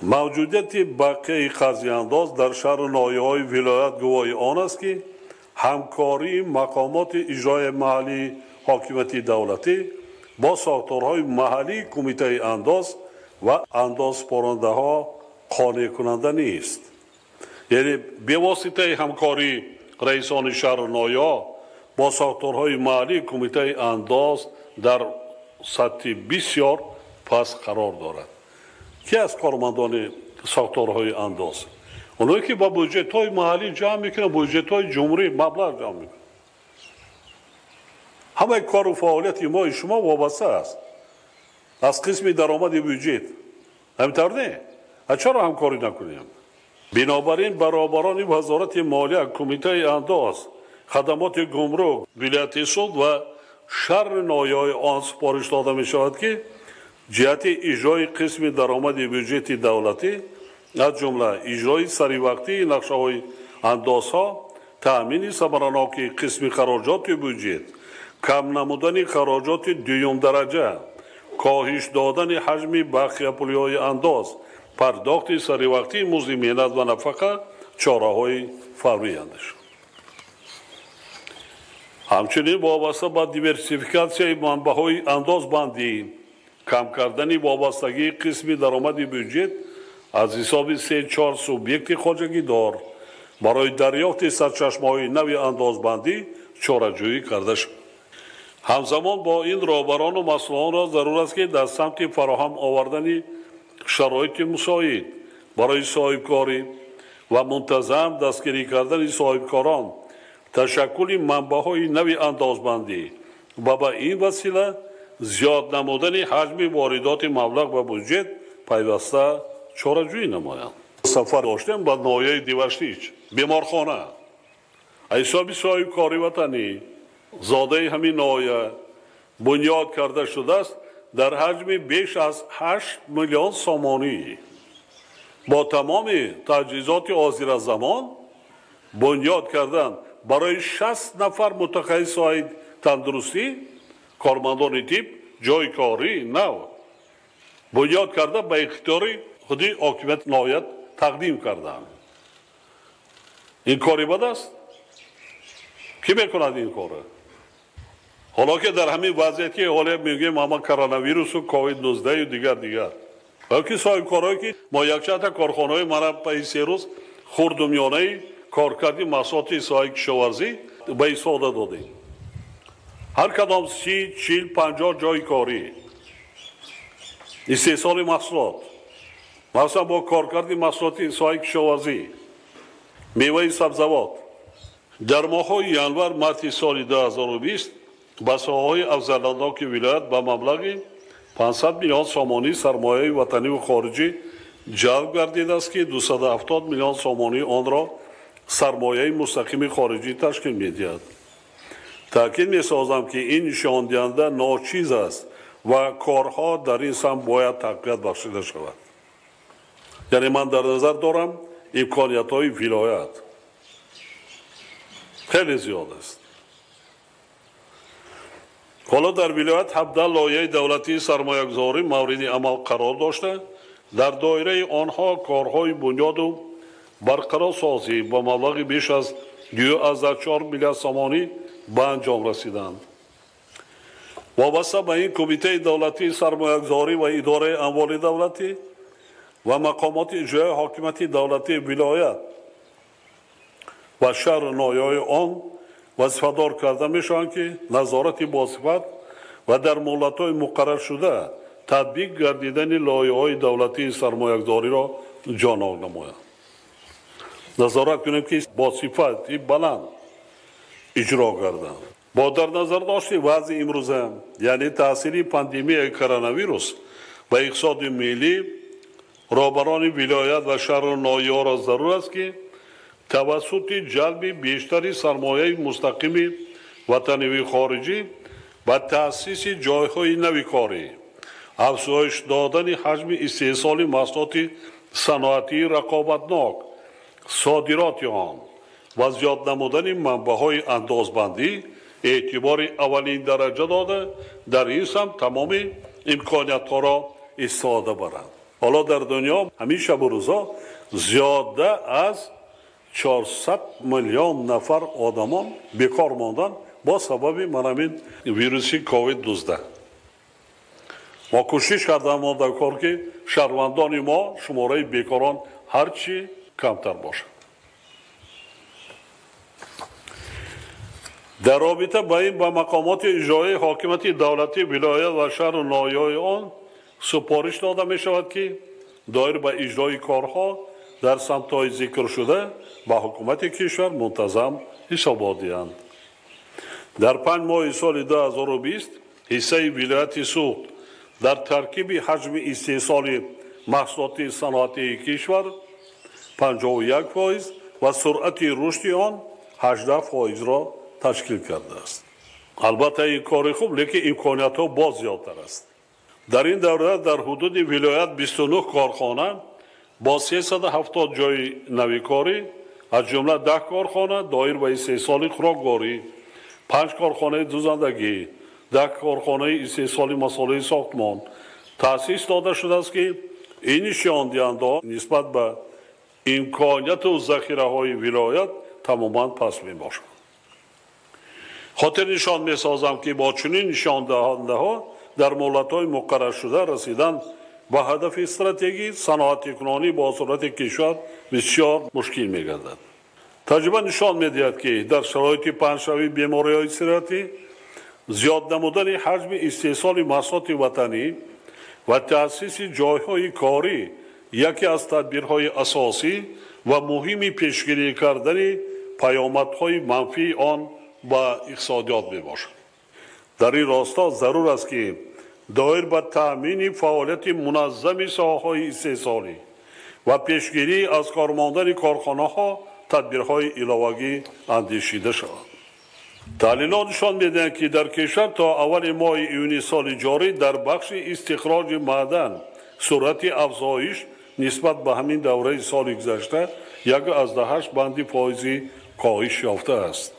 Мавҷудияти бақияи қарзи андоз дар шаҳру ноҳияҳои вилоят гувоҳи он аст, ки ҳамкории мақомоти иҷрои маҳаллии ҳокимияти давлатӣ бо сохторҳои маҳаллии кумитаи андоз ва андозсупорандаҳо қонеъкунанда нест. Яъне бевоситаи ҳамкории раисони шаҳру ноҳияҳо бо сохторҳои маҳаллии кумитаи андоз дар сатҳи бисёр паст қарор дорад. Ки аз кормандони сохторҳои андоз? Онҳое ки ба буҷетҳои маҳаллӣ ҷамъ мекунанд, буҷетҳои ҷумҳурӣ маблағ ҷамъ мекунанд. Ҳамаи кору фаъолияти мои шумо вобаста аст аз қисми даромади буҷет. Ҳамин тавр не? А чаро ҳамкорӣ накунем? Бинобар ин баробарони Вазорати молия, кумитаи андоз, хадамоти гумрук, вилояти Суғд ва шаҳри ноҳияҳои он супориш дода мешавад, ки ҷиҳати иҷрои қисми даромади буҷети давлатӣ, аз ҷумла иҷрои саривақтии нақшаҳои андозҳо, таъмини самараноки қисми хароҷоти буҷет, кам намудани хароҷоти дуюмдараҷа, коҳиш додани ҳаҷми бақияпулиҳои андоз, пардохти саривақтии музди меҳнат ва нафақа чораҳои фаврӣ андешанд. Ҳамчунин вобаста ба диверсификатсияи манбаъҳои андозбандӣ, кам кардани вобастагии қисми даромади буҷет аз ҳисоби 3-4 субъекти хоҷагидор барои дарёфти сарчашмаҳои нави андозбандӣ чораҷӯӣ карда шуд. Ҳамзамон бо ин роҳбарону масъулонро зарур аст, ки дар самти фароҳам овардани шароити мусоид барои соҳибкорӣ ва мунтазам дастгирӣ кардани соҳибкорон, ташаккули манбаъҳои нави андозбандӣ ва ба ин васила зиёд намудани ҳаҷми воридоти маблағ ба буҷет пайваста чораҷӯӣ намоянд. Сафар доштем ба ноҳияи Диваштич, беморхона ҳисоби соҳибкори ватанӣ зодаи ҳамин ноҳия бунёд карда шудааст дар ҳаҷми беш аз 8 миллион сомонӣ бо тамоми таҷҳизоти ҳозиразамон бунёд кардан барои 60 нафар мутахассиси соҳаи тандурустӣ, кормандони тиб ҷойи корӣ нав бунёд карда ба ихтиёри худи ҳокимияти ноҳия тақдим карданд. Ин кори бад аст? Кӣ мекунад ин корро? Ҳоло ки дар ҳамин вазъият ки ҳоло мегӯем ҳама коронавирусу ковид-19 дигар балки соҳибкорое ки мо якчандта корхонаҳои мана пайи се рӯз хурду миёнаи коркарди маҳсулоти соҳаи кишоварзӣ ба истифода додем. Ҳар кадом 30, 40, 50 ҷойи корӣ, истеҳсоли маҳсулот, махсусан бо коркарди маҳсулоти соҳаи кишоварзӣ, меваи сабзавот. Дар моҳҳои январ марти соли 2020 ба соҳаҳои афзаландоки вилоят ба маблағи 500 миллион сомонӣ сармояи ватаниву хориҷӣ ҷалб гардидааст, ки 270 миллион сомонӣ онро сармояи мустақими хориҷӣ ташкил медиҳад. Таъкид месозам, ки ин нишондиҳанда ночиз аст ва корҳо дар ин самт бояд тақвият бахшида шавад. Яъне ман дар назар дорам имкониятҳои вилоят хеле зиёд аст. Ҳоло дар вилоят 17 лоиҳаи давлатии сармоягузорӣ мавриди амал қарор дошта, дар доираи онҳо корҳои бунёду барқарорсозӣ ба маблағи беш аз 2,4 миллиард сомонӣ ба анҷом расиданд. Вобаста ба ин кумитаи давлатии сармоягузорӣ ва идораи амволи давлатӣ ва мақомоти иҷроияи ҳокимияти давлатии вилоят ва шаҳру ноҳияҳои он вазифадор карда мешаванд, ки назорати босифат ва дар муҳлатҳои муқарраршуда татбиқ гардидани лоиҳаҳои давлатии сармоягузориро ҷонок намоянд. Назорат кунем, ки бо сифати баланд иҷро гарданд. Бо дар назардошти вазъи имрӯза, яъне таъсири пандемияи коронавирус ба иқтисоди миллӣ, Роҳбарони вилоят ва шаҳру ноҳияҳоро зарур аст, ки тавассути ҷалби бештари сармояи мустақими ватанивии хориҷӣ ба таъсиси ҷойҳои нави корӣ, афзоиш додани ҳаҷми истеҳсоли маҳсулоти саноатии рақобатнок, содироти он ва зиёд намудани манбаъҳои андозбандӣ эътибори аввалин дараҷа дода, дар ин самт тамоми имкониятҳоро истифода баранд. Ҳоло дар дунё ҳамин шабу рӯзо зиёда аз 400 миллион нафар одамон бекор монданд бо сабаби манамин вируси ковид-19. Мо кӯшиш кардам дар кор, ки шаҳрвандони мо шумораи бекорон ҳарчи камтар бошад. Дар робита ба ин ба мақомоти иҷроии ҳокимияти давлатӣ, вилоят ва шаҳру ноҳияҳои он супориш дода мешавад, ки доир ба иҷрои корҳо дар самтҳои зикршуда ба ҳукумати кишвар мунтазам ҳисобот диҳанд. Дар 5 моҳи соли 2020 ҳиссаи вилояти Суғд дар таркиби ҳаҷми истеҳсоли маҳсулоти саноатии кишвар 51% ва суръати рушди он 18%-ро ташкил кардааст. Албатта, ин кори хуб, лекин имкониятҳо боз зиёдтар аст. Дар ин давра дар ҳудуди вилоят 29 корхона бо 370 ҷойи нави корӣ, аз ҷумла 10 корхона доир ба истеҳсоли хӯрокворӣ, 5 корхонаи дузандагӣ, 10 корхонаи истеҳсоли масолеҳи сохтмон таъсис дода шудааст, ки ин нишондиҳандаҳо нисбат ба имконияту захираҳои вилоят тамоман паст мебошанд. Хотирнишон месозам, ки бо чунин нишондиҳандаҳо дар муҳлатҳои муқарраршуда расидан ба ҳадафи стратегӣ саноатикунонӣ бо суръати кишвар бисёр мушкил мегардад. Таҷриба нишон медиҳад, ки дар шароити паҳншавии бемориҳои сироятӣ зиёд намудани ҳаҷми истеҳсоли маҳсулоти ватанӣ ва таъсиси ҷойҳои корӣ яке аз тадбирҳои асосӣ ва муҳими пешгирӣ кардани паёмадҳои манфии он ба иқтисодиёт мебошад. Дар ин росто зарур аст, ки доир ба таъмини фаъолияти муназзами соҳаҳои истеҳсолӣ ва пешгирӣ аз кор мондани корхонаҳо тадбирҳои иловагӣ андешида шаванд. Таҳлилот нишон медиҳанд, ки дар кишвар то аввали моҳи июни соли ҷорӣ дар бахши истихроҷи маъдан суръати афзоиш нисбат ба ҳамин давраи соли гузашта 1,8 банди фоизӣ коҳиш ёфтааст.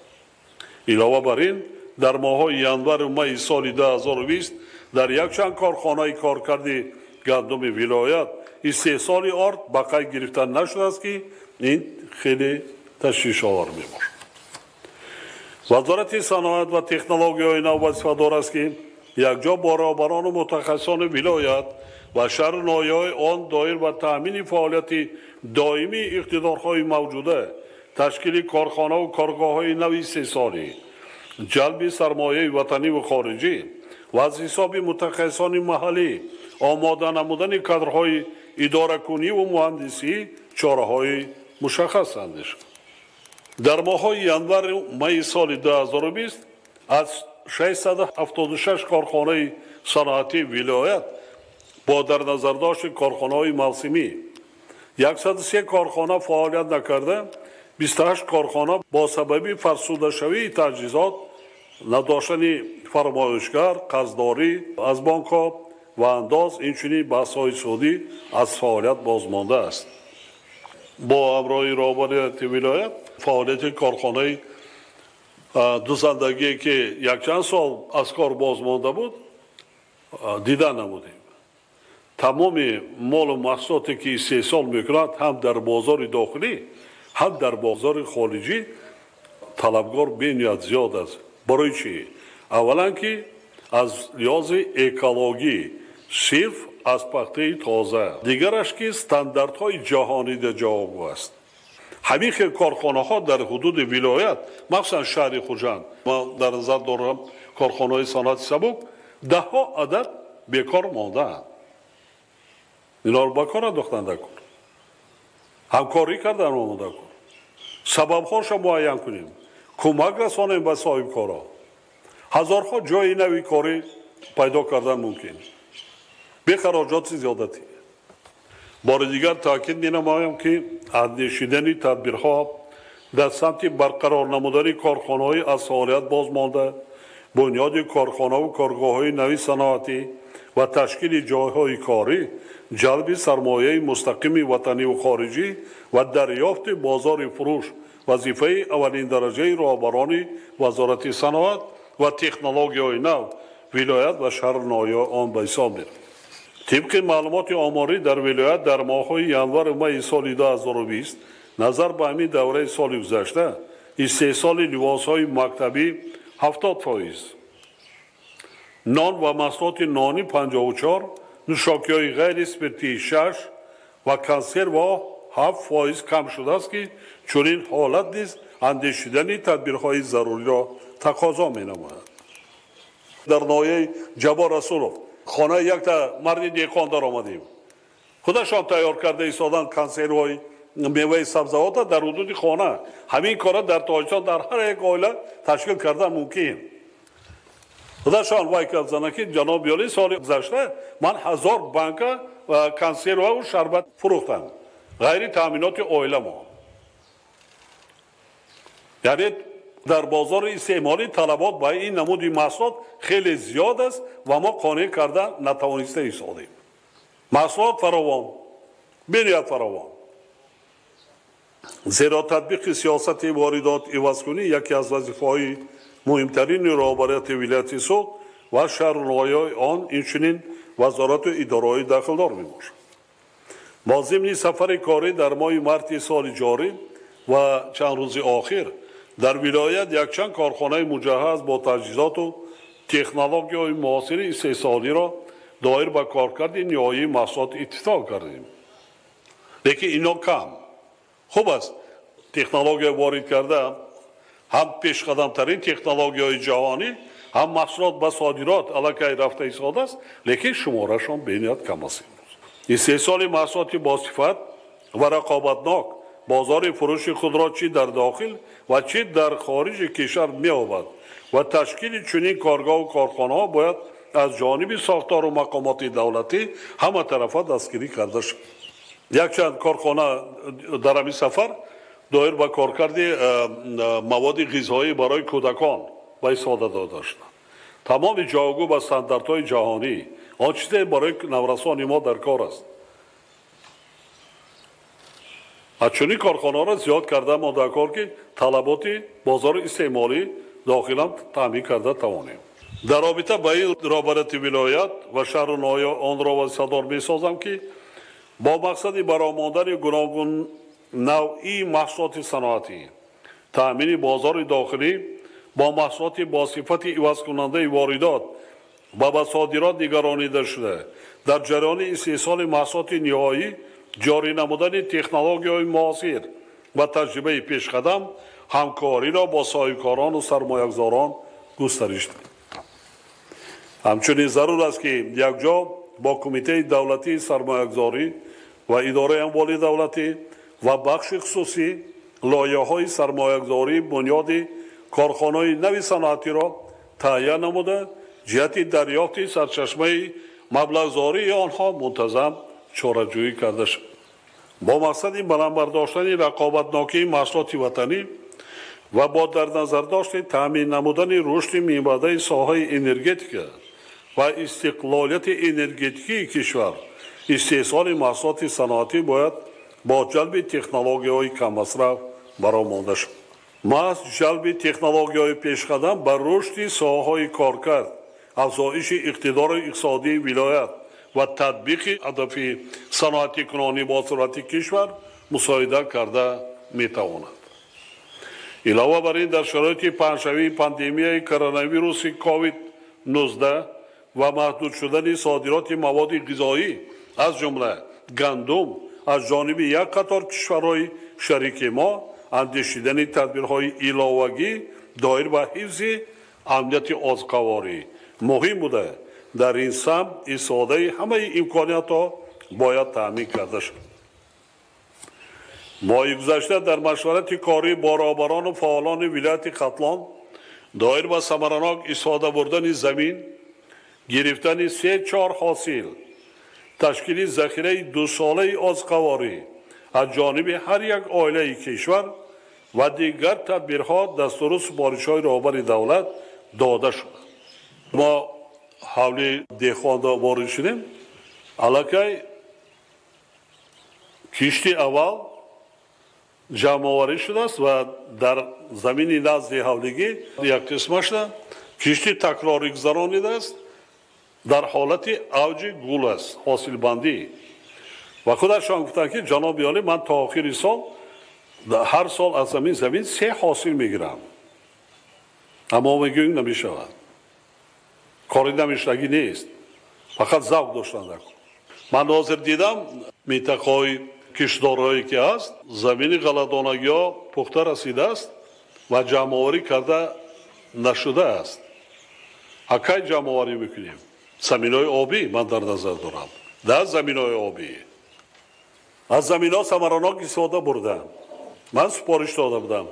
Илова бар ин, дар моҳҳои январу майи соли 2020 дар якчанд корхонаи коркарди гандуми вилоят истеҳсоли орд ба қайд гирифта нашудааст, ки ин хеле ташвишовар мебошад. Вазорати саноат ва технологияҳои нав вазифадор аст, ки якҷо бо роҳбарону мутахассисони вилоят ва шаҳру ноҳияҳои он доир ба таъмини фаъолияти доимии иқтидорҳои мавҷуда, ташкили корхонаву коргоҳҳои нави истеҳсолӣ, ҷалби сармояи ватанӣ ва хориҷӣ ва аз ҳисоби мутахассисони маҳаллӣ омода намудани кадрҳои идоракуниву муҳандисӣ чораҳои мушаххас андешад. Дар моҳҳои январу майи соли 2020 аз 676 корхонаи саноатии вилоят бо дар назардошти корхонаҳои мавсимӣ 103 корхона фаъолият накарда, 28 корхона бо сабаби фарсудашавии таҷҳизот, надоштани фармоишгар, қарздорӣ аз бонкҳо ва андоз, инчунин баҳсҳои судӣ аз фаъолият бозмондааст. Бо ҳамроҳии роҳбарияти вилоят фаъолияти корхонаи дузандагие, ки якчанд сол аз кор бозмонда буд, дида намудем. Тамоми молу маҳсулоте, ки истеҳсол мекунад, ҳам дар бозори дохилӣ, ҳам дар бозори хориҷӣ талабгор бениҳоят зиёд аст. Барои чӣ? Аввалан, ки аз лиҳози экологӣ сирф аз пахтаи тоза, дигараш ки стандартҳои ҷаҳонида ҷавобгӯ аст. Ҳамин хел корхонаҳо дар ҳудуди вилоят, махсусан шаҳри Хуҷанд, ман дар назар дорам корхонаҳои саноати сабук, даҳҳо адад бекор мондаанд. Инҳоро ба кор андохтанд дар кор, ҳамкорӣ кардан омода кор, сабабҳоша муайян кунем, кӯмак расонем ба соҳибкорҳо. Ҳазорҳо ҷойи нави корӣ пайдо кардан мумкин бехароҷоти зиёдатӣ. Бори дигар таъкид менамоям, ки андешидани тадбирҳо дар самти барқарор намудани корхонаҳои аз фаъолият бозмонда, бунёди корхонаву коргоҳҳои нави саноатӣ ва ташкили ҷойҳои корӣ, ҷалби сармояи мустақими ватаниву хориҷӣ ва дарёфти бозори фурӯш вазифаи аввалиндараҷаи роҳбарони Вазорати саноат ва технологияҳои нав, вилоят ва шаҳру ноҳияҳои он ба ҳисоб меравад. Тибқи маълумоти оморӣ, дар вилоят дар моҳҳои январу майи соли 2020 назар ба ҳамин давраи соли гузашта истеҳсоли либосҳои мактабӣ 70%, нон ва маҳсулоти нонӣ 54, нӯшокиҳои ғайри спиртии 6 ва консервҳо 7% кам шудааст, ки чунин ҳолат низ андешидани тадбирҳои заруриро тақозо менамояд. Дар ноҳияи Ҷаббор Расулов хонаи якта марди деҳқон даромадем. Худашон тайёр карда истодан консервҳои меваи сабзавота дар ҳудуди хона. Ҳамин кора дар Тоҷикистон дар ҳар як оила ташкил кардан мумкин. Худашон вай кардзана, ки ҷаноби олӣ, соли гузашта ман 1000 банка консерваву шарбат фурӯхтам ғайри таъминоти оиламон. Яъне дар бозори истеъмолӣ талабот ба ин намуди маҳсулот хеле зиёд аст ва мо қонеъ карда натавониста истодем. Маҳсулот фаровон, бениҳоят фаровон. Зеро татбиқи сиёсати воридот ивазкунӣ яке аз вазифаҳои муҳимтарини роҳбарияти вилояти Суғд ва шаҳру ноҳияҳои он, инчунин вазорату идораҳои дахлдор мебошад. Бо зимни сафари корӣ дар моҳи марти соли ҷорӣ ва чанд рӯзи охир дар вилоят якчанд корхонаи муҷаҳҳаз бо таҷҳизоту технологияҳои муосири истеҳсолиро доир ба коркарди ниҳоии маҳсулот ифтитоҳ кардем. Лекин ино кам. Хуб аст, технология ворид карда, ҳам пешқадамтарин технологияҳои ҷаҳонӣ, ҳам маҳсулот ба содирот аллакай рафта истодааст, лекин шуморашон бениҳоят кам аст. Истеҳсоли маҳсулоти босифат ва рақобатнок бозори фурӯши худро чӣ дар дохил ва чӣ дар хориҷи кишвар меёбад ва ташкили чунин коргоҳу корхонаҳо бояд аз ҷониби сохтору мақомоти давлатӣ ҳаматарафа дастгирӣ карда шавад. Якчанд корхона дар ҳамин сафар доир ба коркарди маводи ғизоӣ барои кӯдакон ба истифода дода шуданд. Тамоми ҷавобгӯ ба стандартҳои ҷаҳонӣ, он чизе барои наврасони мо дар кор аст. Аз чунин корхонаҳоро зиёд карда мо дар кор, ки талаботи бозори истеъмолӣ дохилан таъмин карда тавонем. Дар робита ба ин роҳбарияти вилоят ва шаҳру ноҳия онро вазифадор месозам, ки бо мақсади баромондани гуногуннавъии маҳсулоти саноатӣ, таъмини бозори дохилӣ бо маҳсулоти босифати ивазкунандаи воридот ва ба содирот нигаронида шуда, дар ҷараёни истеҳсоли маҳсулоти ниҳоӣ ҷорӣ намудани технологияҳои муосир ва таҷрибаи пешқадам ҳамкориро бо соҳибкорону сармоягузорон густариш диҳад. Ҳамчунин зарур аст, ки якҷо бо Кумитаи давлатии сармоягузорӣ ва Идораи амволи давлатӣ ва бахши хусусӣ лоиҳаҳои сармоягузории бунёди корхонаҳои нави саноатиро таҳия намуда, ҷиҳати дарёфти сарчашмаи маблағгузории онҳо мунтазам чораҷӯӣ карда шавад. Бо мақсади баланд бардоштани рақобатнокии маҳсулоти ватанӣ ва бо дар назардошти таъмин намудани рушди минбаъдаи соҳаи энергетика ва истиқлолияти энергетикии кишвар, истеҳсоли маҳсулоти саноатӣ бояд бо ҷалби технологияҳои каммасраф бароҳ монда шавад. Маҳз ҷалби технологияҳои пешқадам ба рушди соҳаҳои коркард, афзоиши иқтидори иқтисодии вилоят ва татбиқи ҳадафи саноатикунонӣ бо суръати кишвар мусоидат карда метавонад. Илова бар ин, дар шароити паҳншавии пандемияи коронавируси COVID-19 ва маҳдуд шудани содироти маводи ғизоӣ, аз ҷумла гандум, аз ҷониби як қатор кишварҳои шарики мо, андешидани тадбирҳои иловагӣ доир ба ҳифзи амнияти озуқаворӣ муҳим буда, дар ин самт истифодаи ҳамаи имкониятҳо бояд таъмин карда шавад. Моҳи гузашта дар машварати корӣ бо роҳбарону фаъолони вилояти Хатлон доир ба самаранок истифода бурдани замин, гирифтани 3-4 ҳосил, Ташкили захираи дусолаи озуқаворӣ аз ҷониби ҳар як оилаи кишвар ва дигар тадбирҳо дастуру супоришҳои роҳбари давлат дода шуд. Мо ҳавли деҳқонда ворид шудем, аллакай кишти аввал ҷамъоварӣ шудааст ва дар замини назди ҳавлигӣ як қисмашда кишти такрорӣ гузаронидааст, дар ҳолати авҷи гул аст, ҳосилбандӣ. Ва худашон гуфтанд, ки ҷаноби олӣ, ман то охири сол ҳар сол аз ҳамин замин 3 ҳосил мегирам. Аммо мегӯем намешавад, кори намешудагӣ нест, фақат завқ доштан. Ман ҳозир дидам минтақаҳои киштдорҳое ки ҳаст, замини ғалладонагиҳо пухта расидааст ва ҷамъоварӣ карда нашудааст. Акай ҷамъоварӣ мекунем? Заминҳои обӣ ман дар назар дорам, дар заминҳои обӣ аз заминҳо самаранок истифода бурдам. Ман супориш дода будам.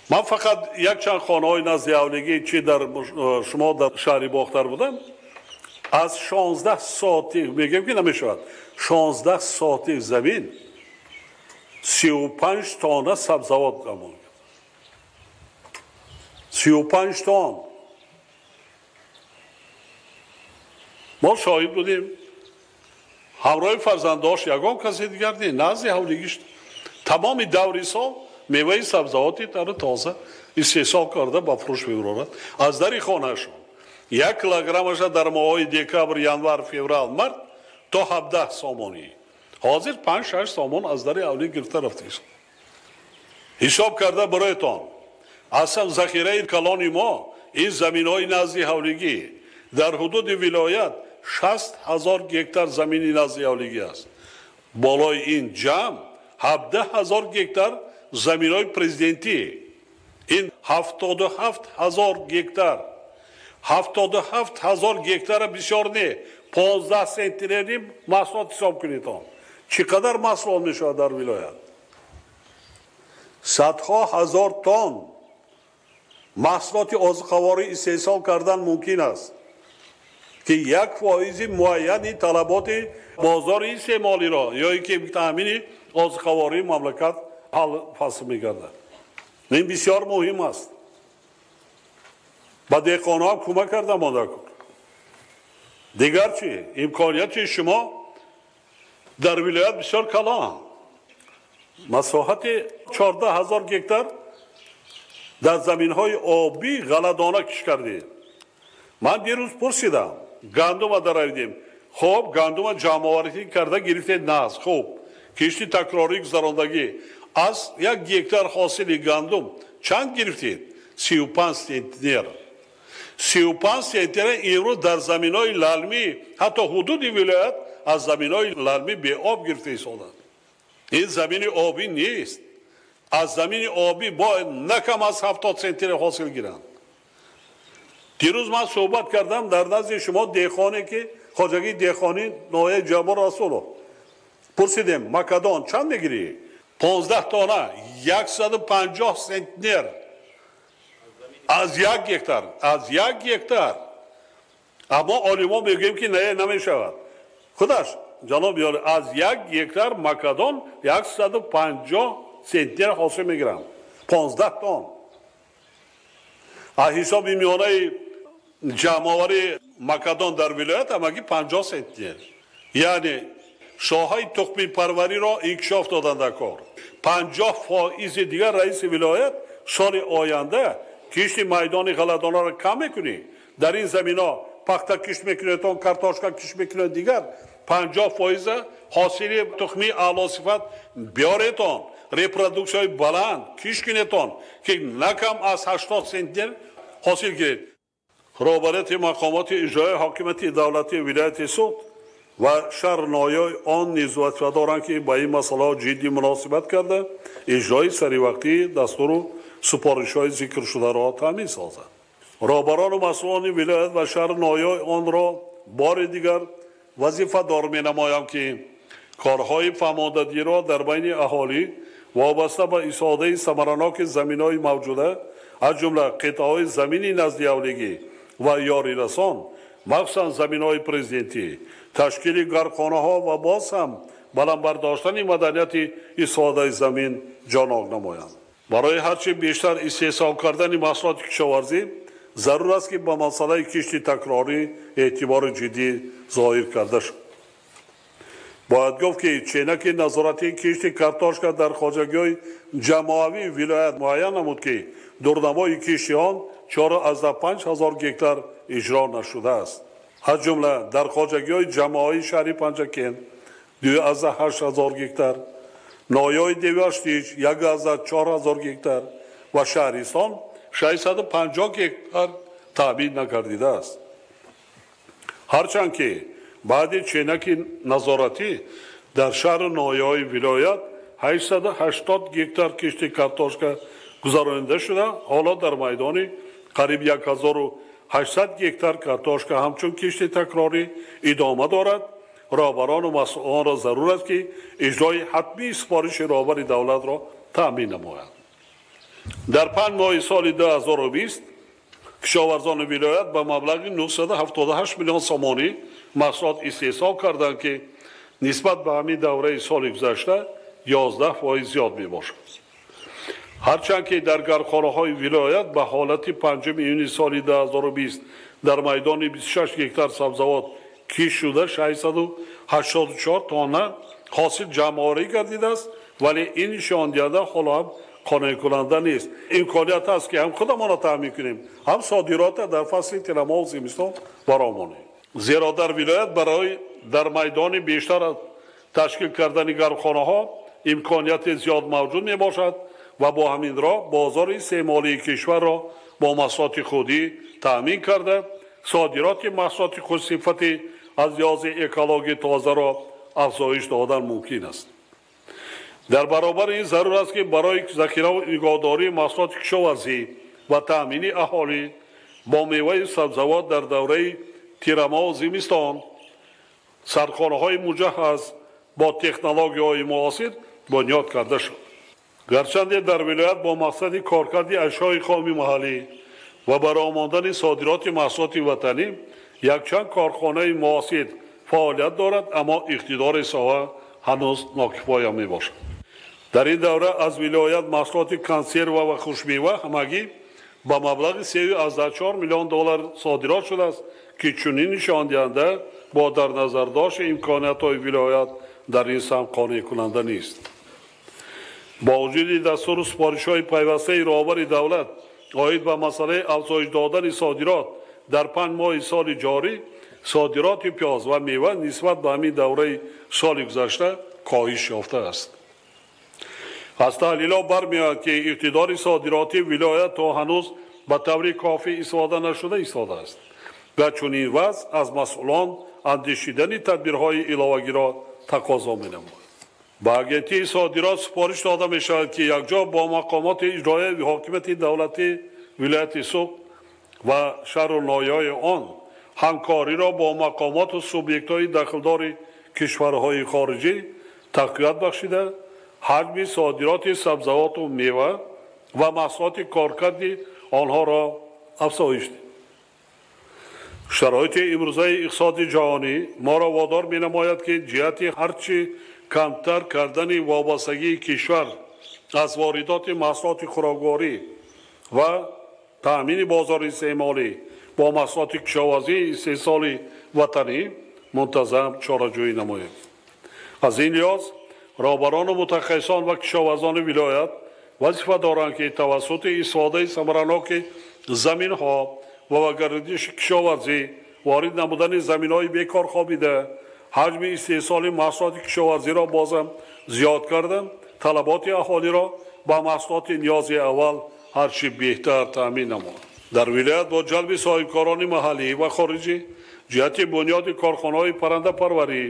Ман фақат якчанд хонаҳои назди ҳавлигӣ, чи дар шумо дар шаҳри Бохтар будам, аз 16 сотих мегӯем ки намешавад, 16 сотих замин 35 тонна сабзавот амон, 35 тон. Мо шоҳид будем, ҳамроҳи фарзандош ягон касе дигар не, назди ҳавлигиш тамоми даври сол меваи сабзавоти тару тоза истеҳсол карда ба фурӯш мебарорад. Аз дари хонаашон 1 килограммаша дар моҳҳои декабр, январ, феврал, март то 17 сомонӣ. Ҳозир 5-6 сомон аз дари ҳавлӣ гирифта рафтааст. Ҳисоб карда бароятон, аслан захираи калони мо ин заминҳои назди ҳавлигӣ дар ҳудуди вилоят 60 000 гектар замини назди ҳавлигӣ аст. Болои ин ҷамъ 17 000 гектар заминҳои президентӣ, ин 77 000 гектар. 77 000 гектара бисёр не, 15 сентнери маҳсулот ҳисоб кунед. Он чӣ қадар маҳсулот мешавад дар вилоят? Садҳо ҳазор тонн маҳсулоти озуқаворӣ истеҳсол кардан мумкин аст, ки 1% муайяни талаботи бозори истеъмолиро ё ин ки таъмини озуқавории мамлакат ҳал фасл мегардад. Ин бисёр муҳим аст. Ба деҳқонҳо кӯмак карда монда. Дигар чӣ? Имконияти шумо дар вилоят бисёр калон. Масоҳати 14 000 гектар дар заминҳои обӣ ғалладона кишт кардед. Ман дирӯз пурсидам, гандума даравидем. Хоб, гандума ҷамъоварӣ карда гирифтед наз. Хуб, кишти такрорӣ гузарондагӣ аз 1 гектар ҳосили гандум чанд гирифтед? 35 центнер. 35 центнер имрӯз дар заминҳои лалмӣ, ҳатто ҳудуди вилоят аз заминҳои лалмӣ беоб гирифта истоданд. Ин замини обӣ нест. Аз замини обӣ бояд на кам аз 70 центнер ҳосил гиранд. Дирӯз ман суҳбат кардам дар назди шумо деҳқоне ки хоҷагии деҳқонӣ ноҳияи Ҷаббор Расулов. Пурсидем, макадон чанд мегирӣ? 15 тонна, 150 центнер аз 1 гектар, аз 1 гектар. Аммо олимо мегӯем ки не, намешавад. Худаш ҷаноби олӣ, аз 1 гектар макадон 150 центнер ҳосил мегирам, 15 тонн. Аз ҳисоби миёнаи ҷамъоварии макадон дар вилоят ҳамагӣ 50 центнер. Яъне соҳаи тухмипарвариро инкишоф доданд дар кор. 50% дигар раиси вилоят соли оянда кишти майдони ғалладонаро кам мекунӣ, дар ин заминҳо пахта кишт мекунедон, картошка кишт мекунед, дигар 50% ҳосили тухмии аълосифат биёретон, репродуксияи баланд кишт кунедон, ки на кам аз 80 центнер ҳосил гиред. Роҳбарияти мақомоти иҷроияи ҳокимияти давлатии вилояти Суғд ва шаҳр ноҳияҳои он низ вазифа доранд, ки ба ин масъалаҳо ҷиддӣ муносибат карда, иҷрои саривақтии дастуру супоришҳои зикршударо таъмин созанд. Роҳбарону масъулони вилоят ва шаҳр ноҳияҳои онро бори дигар вазифадор менамоям, ки корҳои фаҳмондадиро дар байни аҳолӣ вобаста ба истифодаи самараноки заминҳои мавҷуда, аз ҷумла қитъаҳои замини назди ҳавлигӣ ва ёрирасон, махсусан заминҳои президентӣ, Ташкили гармхонаҳо ва боз ҳам баланд бардоштани маданияти истифодаи замин ҷонок намоянд. Барои ҳарчи бештар истеҳсол кардани маҳсулоти кишоварзӣ зарур аст, ки ба масъалаи кишти такрорӣ эътибори ҷиддӣ зоҳир карда шуд. Бояд гуфт, ки ченаки назоратии кишти картошка дар хоҷагиҳои ҷамоавии вилоят муайян намуд, ки дурнамои кишти он 4,5 ҳазор гектар иҷро нашудааст. Аз ҷумла дар хоҷагиҳои ҷамоаи шаҳри Панҷакент 2,8 ҳазор гектар, ноҳияи Деваштич 1,4 ҳазор гектар ва шаҳристон 650 гектар таъмин нагардидааст. Ҳарчанд ки баъди ченаки назоратӣ дар шаҳру ноҳияҳои вилоят 880 гектар кишти картошка гузаронида шуда, ҳоло дар майдони қариб 1800 гектар картошка ҳамчун кишти такрорӣ идома дорад. Роҳбарону масъулонро зарур аст, ки иҷрои ҳатмии супориши роҳбари давлатро таъмин намоянд. Дар 5 моҳи соли 2020 кишоварзони вилоят ба маблағи 978 миллион сомонӣ маҳсулот истеҳсол карданд, ки нисбат ба ҳамин давраи соли гузашта 11% зиёд мебошад. Ҳарчанд ки дар гармхонаҳои вилоят ба ҳолати 5 июни соли 2020 дар майдони 26 гектар сабзавот кишт шуда 684 тонна ҳосил ҷамъоварӣ гардидааст, вале ин нишондиҳанда ҳоло ҳам қонеъкунанда нест. Имконият аст, ки ҳам худамонро таъмин кунем, ҳам содиротро дар фасли тирамоҳу зимистон баромонем. Зеро дар вилоят барои дар майдони бештар ташкил кардани гармхонаҳо имконияти зиёд мавҷуд мебошад ва бо ҳамин роҳ бозори истеъмолии кишварро бо маҳсулоти худӣ таъмин карда, содироти маҳсулоти хушсифати аз лиҳози экологии тозаро афзоиш додан мумкин аст. Дар баробари ин зарур аст, ки барои захираву нигоҳдории маҳсулоти кишоварзӣ ва таъмини аҳолӣ бо меваи сабзавот дар давраи тирамоҳу зимистон сардхонаҳои муҷаҳҳаз бо технологияҳои муосир бунёд карда шуд. Гарчанде дар вилоят бо мақсади коркарди ашёи хоми маҳаллӣ ва баромондани содироти маҳсулоти ватанӣ якчанд корхонаи муосир фаъолият дорад, аммо иқтидори соҳа ҳанӯз нокифоя мебошад. Дар ин давра аз вилоят маҳсулоти консерва ва хушмева ҳамагӣ ба маблағи 3,4 миллион доллар содирот шудааст, ки чунин нишондиҳанда бо дар назардошти имкониятҳои вилоят дар ин самт қонеъкунанда нест. Бо вуҷуди дастуру супоришҳои пайвастаи роҳбари давлат оид ба масъалаи афзоиш додани содирот дар 5 моҳи соли ҷорӣ содироти пиёз ва мева нисбат ба ҳамин давраи соли гузашта коҳиш ёфтааст. Аз таҳлилҳо бармеояд, ки иқтидори содиротии вилоят то ҳанӯз ба таври кофӣ истифода нашуда истодааст ва чунин вазъ аз масъулон андешидани тадбирҳои иловагиро тақозо менамояд. Ба агентии содирот супориш дода мешавад, ки якҷо бо мақомоти иҷроияи ҳокимияти давлатии вилояти Суғд ва шаҳру ноҳияҳои он ҳамкориро бо мақомоту субъектҳои дахлдори кишварҳои хориҷӣ тақвият бахшида, ҳаҷми содироти сабзавоту мева ва маҳсулоти коркарди онҳоро афзоиш диҳад. Шароити имрӯзаи иқтисоди ҷаҳонӣ моро водор менамояд, ки ҷиҳати ҳарчи камтар кардани вобастагии кишвар аз воридоти маҳсулоти хӯрокворӣ ва таъмини бозори истеъмолӣ бо маҳсулоти кишоварзии истеҳсоли ватанӣ мунтазам чораҷӯӣ намоем. Аз ин лиҳоз роҳбарону мутахассисон ва кишоварзони вилоят вазифа доранд, ки тавассути истифодаи самараноки заминҳо ва ба гардиши кишоварзӣ ворид намудани заминҳои бекор хобида ҳаҷми истеҳсоли маҳсулоти кишоварзиро бозам зиёд карда, талаботи аҳолиро ба маҳсулоти ниёзи аввал ҳарчи беҳтар таъмин намояд. Дар вилоят бо ҷалби соҳибкорони маҳаллӣ ва хориҷӣ ҷиҳати бунёди корхонаҳои паррандапарварӣ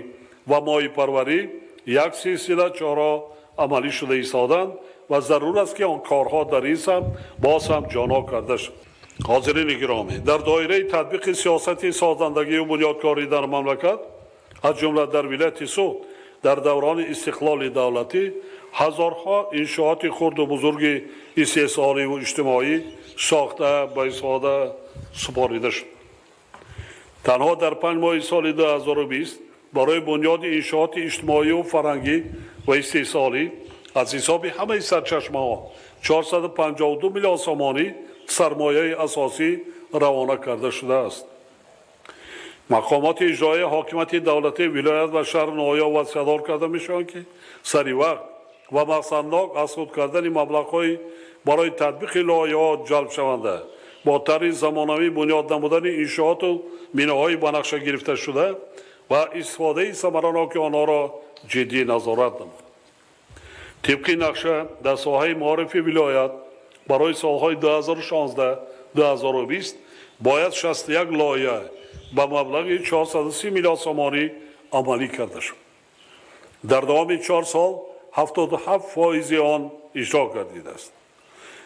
ва моҳипарварӣ як силсила чора амалӣ шуда истоданд ва зарур аст, ки он корҳо дар ин самт боз ҳам ҷонок карда шавад. Ҳозирини гиромӣ, дар доираи татбиқи сиёсати созандагию бунёдкорӣ дар мамлакат, аз ҷумла дар вилояти Суғд, дар даврони истиқлоли давлатӣ ҳазорҳо иншооти хурду бузурги истеҳсоливу иҷтимоӣ сохта ба истифода супорида шуд. Танҳо дар 5 моҳи соли 2020 барои бунёди иншооти иҷтимоию фарҳангӣ ва истеҳсолӣ аз ҳисоби ҳамаи сарчашмаҳо 452 миллион сомонӣ сармояи асосӣ равона карда шудааст. Мақомоти иҷроияи ҳокимияти давлатии вилоят ва шаҳру ноҳия вазифадор карда мешаванд, ки сари вақт ва мақсаднок аз худ кардани маблағҳои барои татбиқи лоиҳаҳо ҷалбшаванда бо тарзи замонавӣ бунёд намудани иншооту биноҳои ба нақша гирифташуда ва истифодаи самараноки онҳоро ҷиддӣ назорат намояд. Тибқи нақша дар соҳаи маорифи вилоят барои солҳои 2016-2020 бояд 61 лоиҳа ба маблағи 430 миллион сомонӣ амалӣ карда шуд. Дар давоми 4 сол 77% он иҷро гардидааст.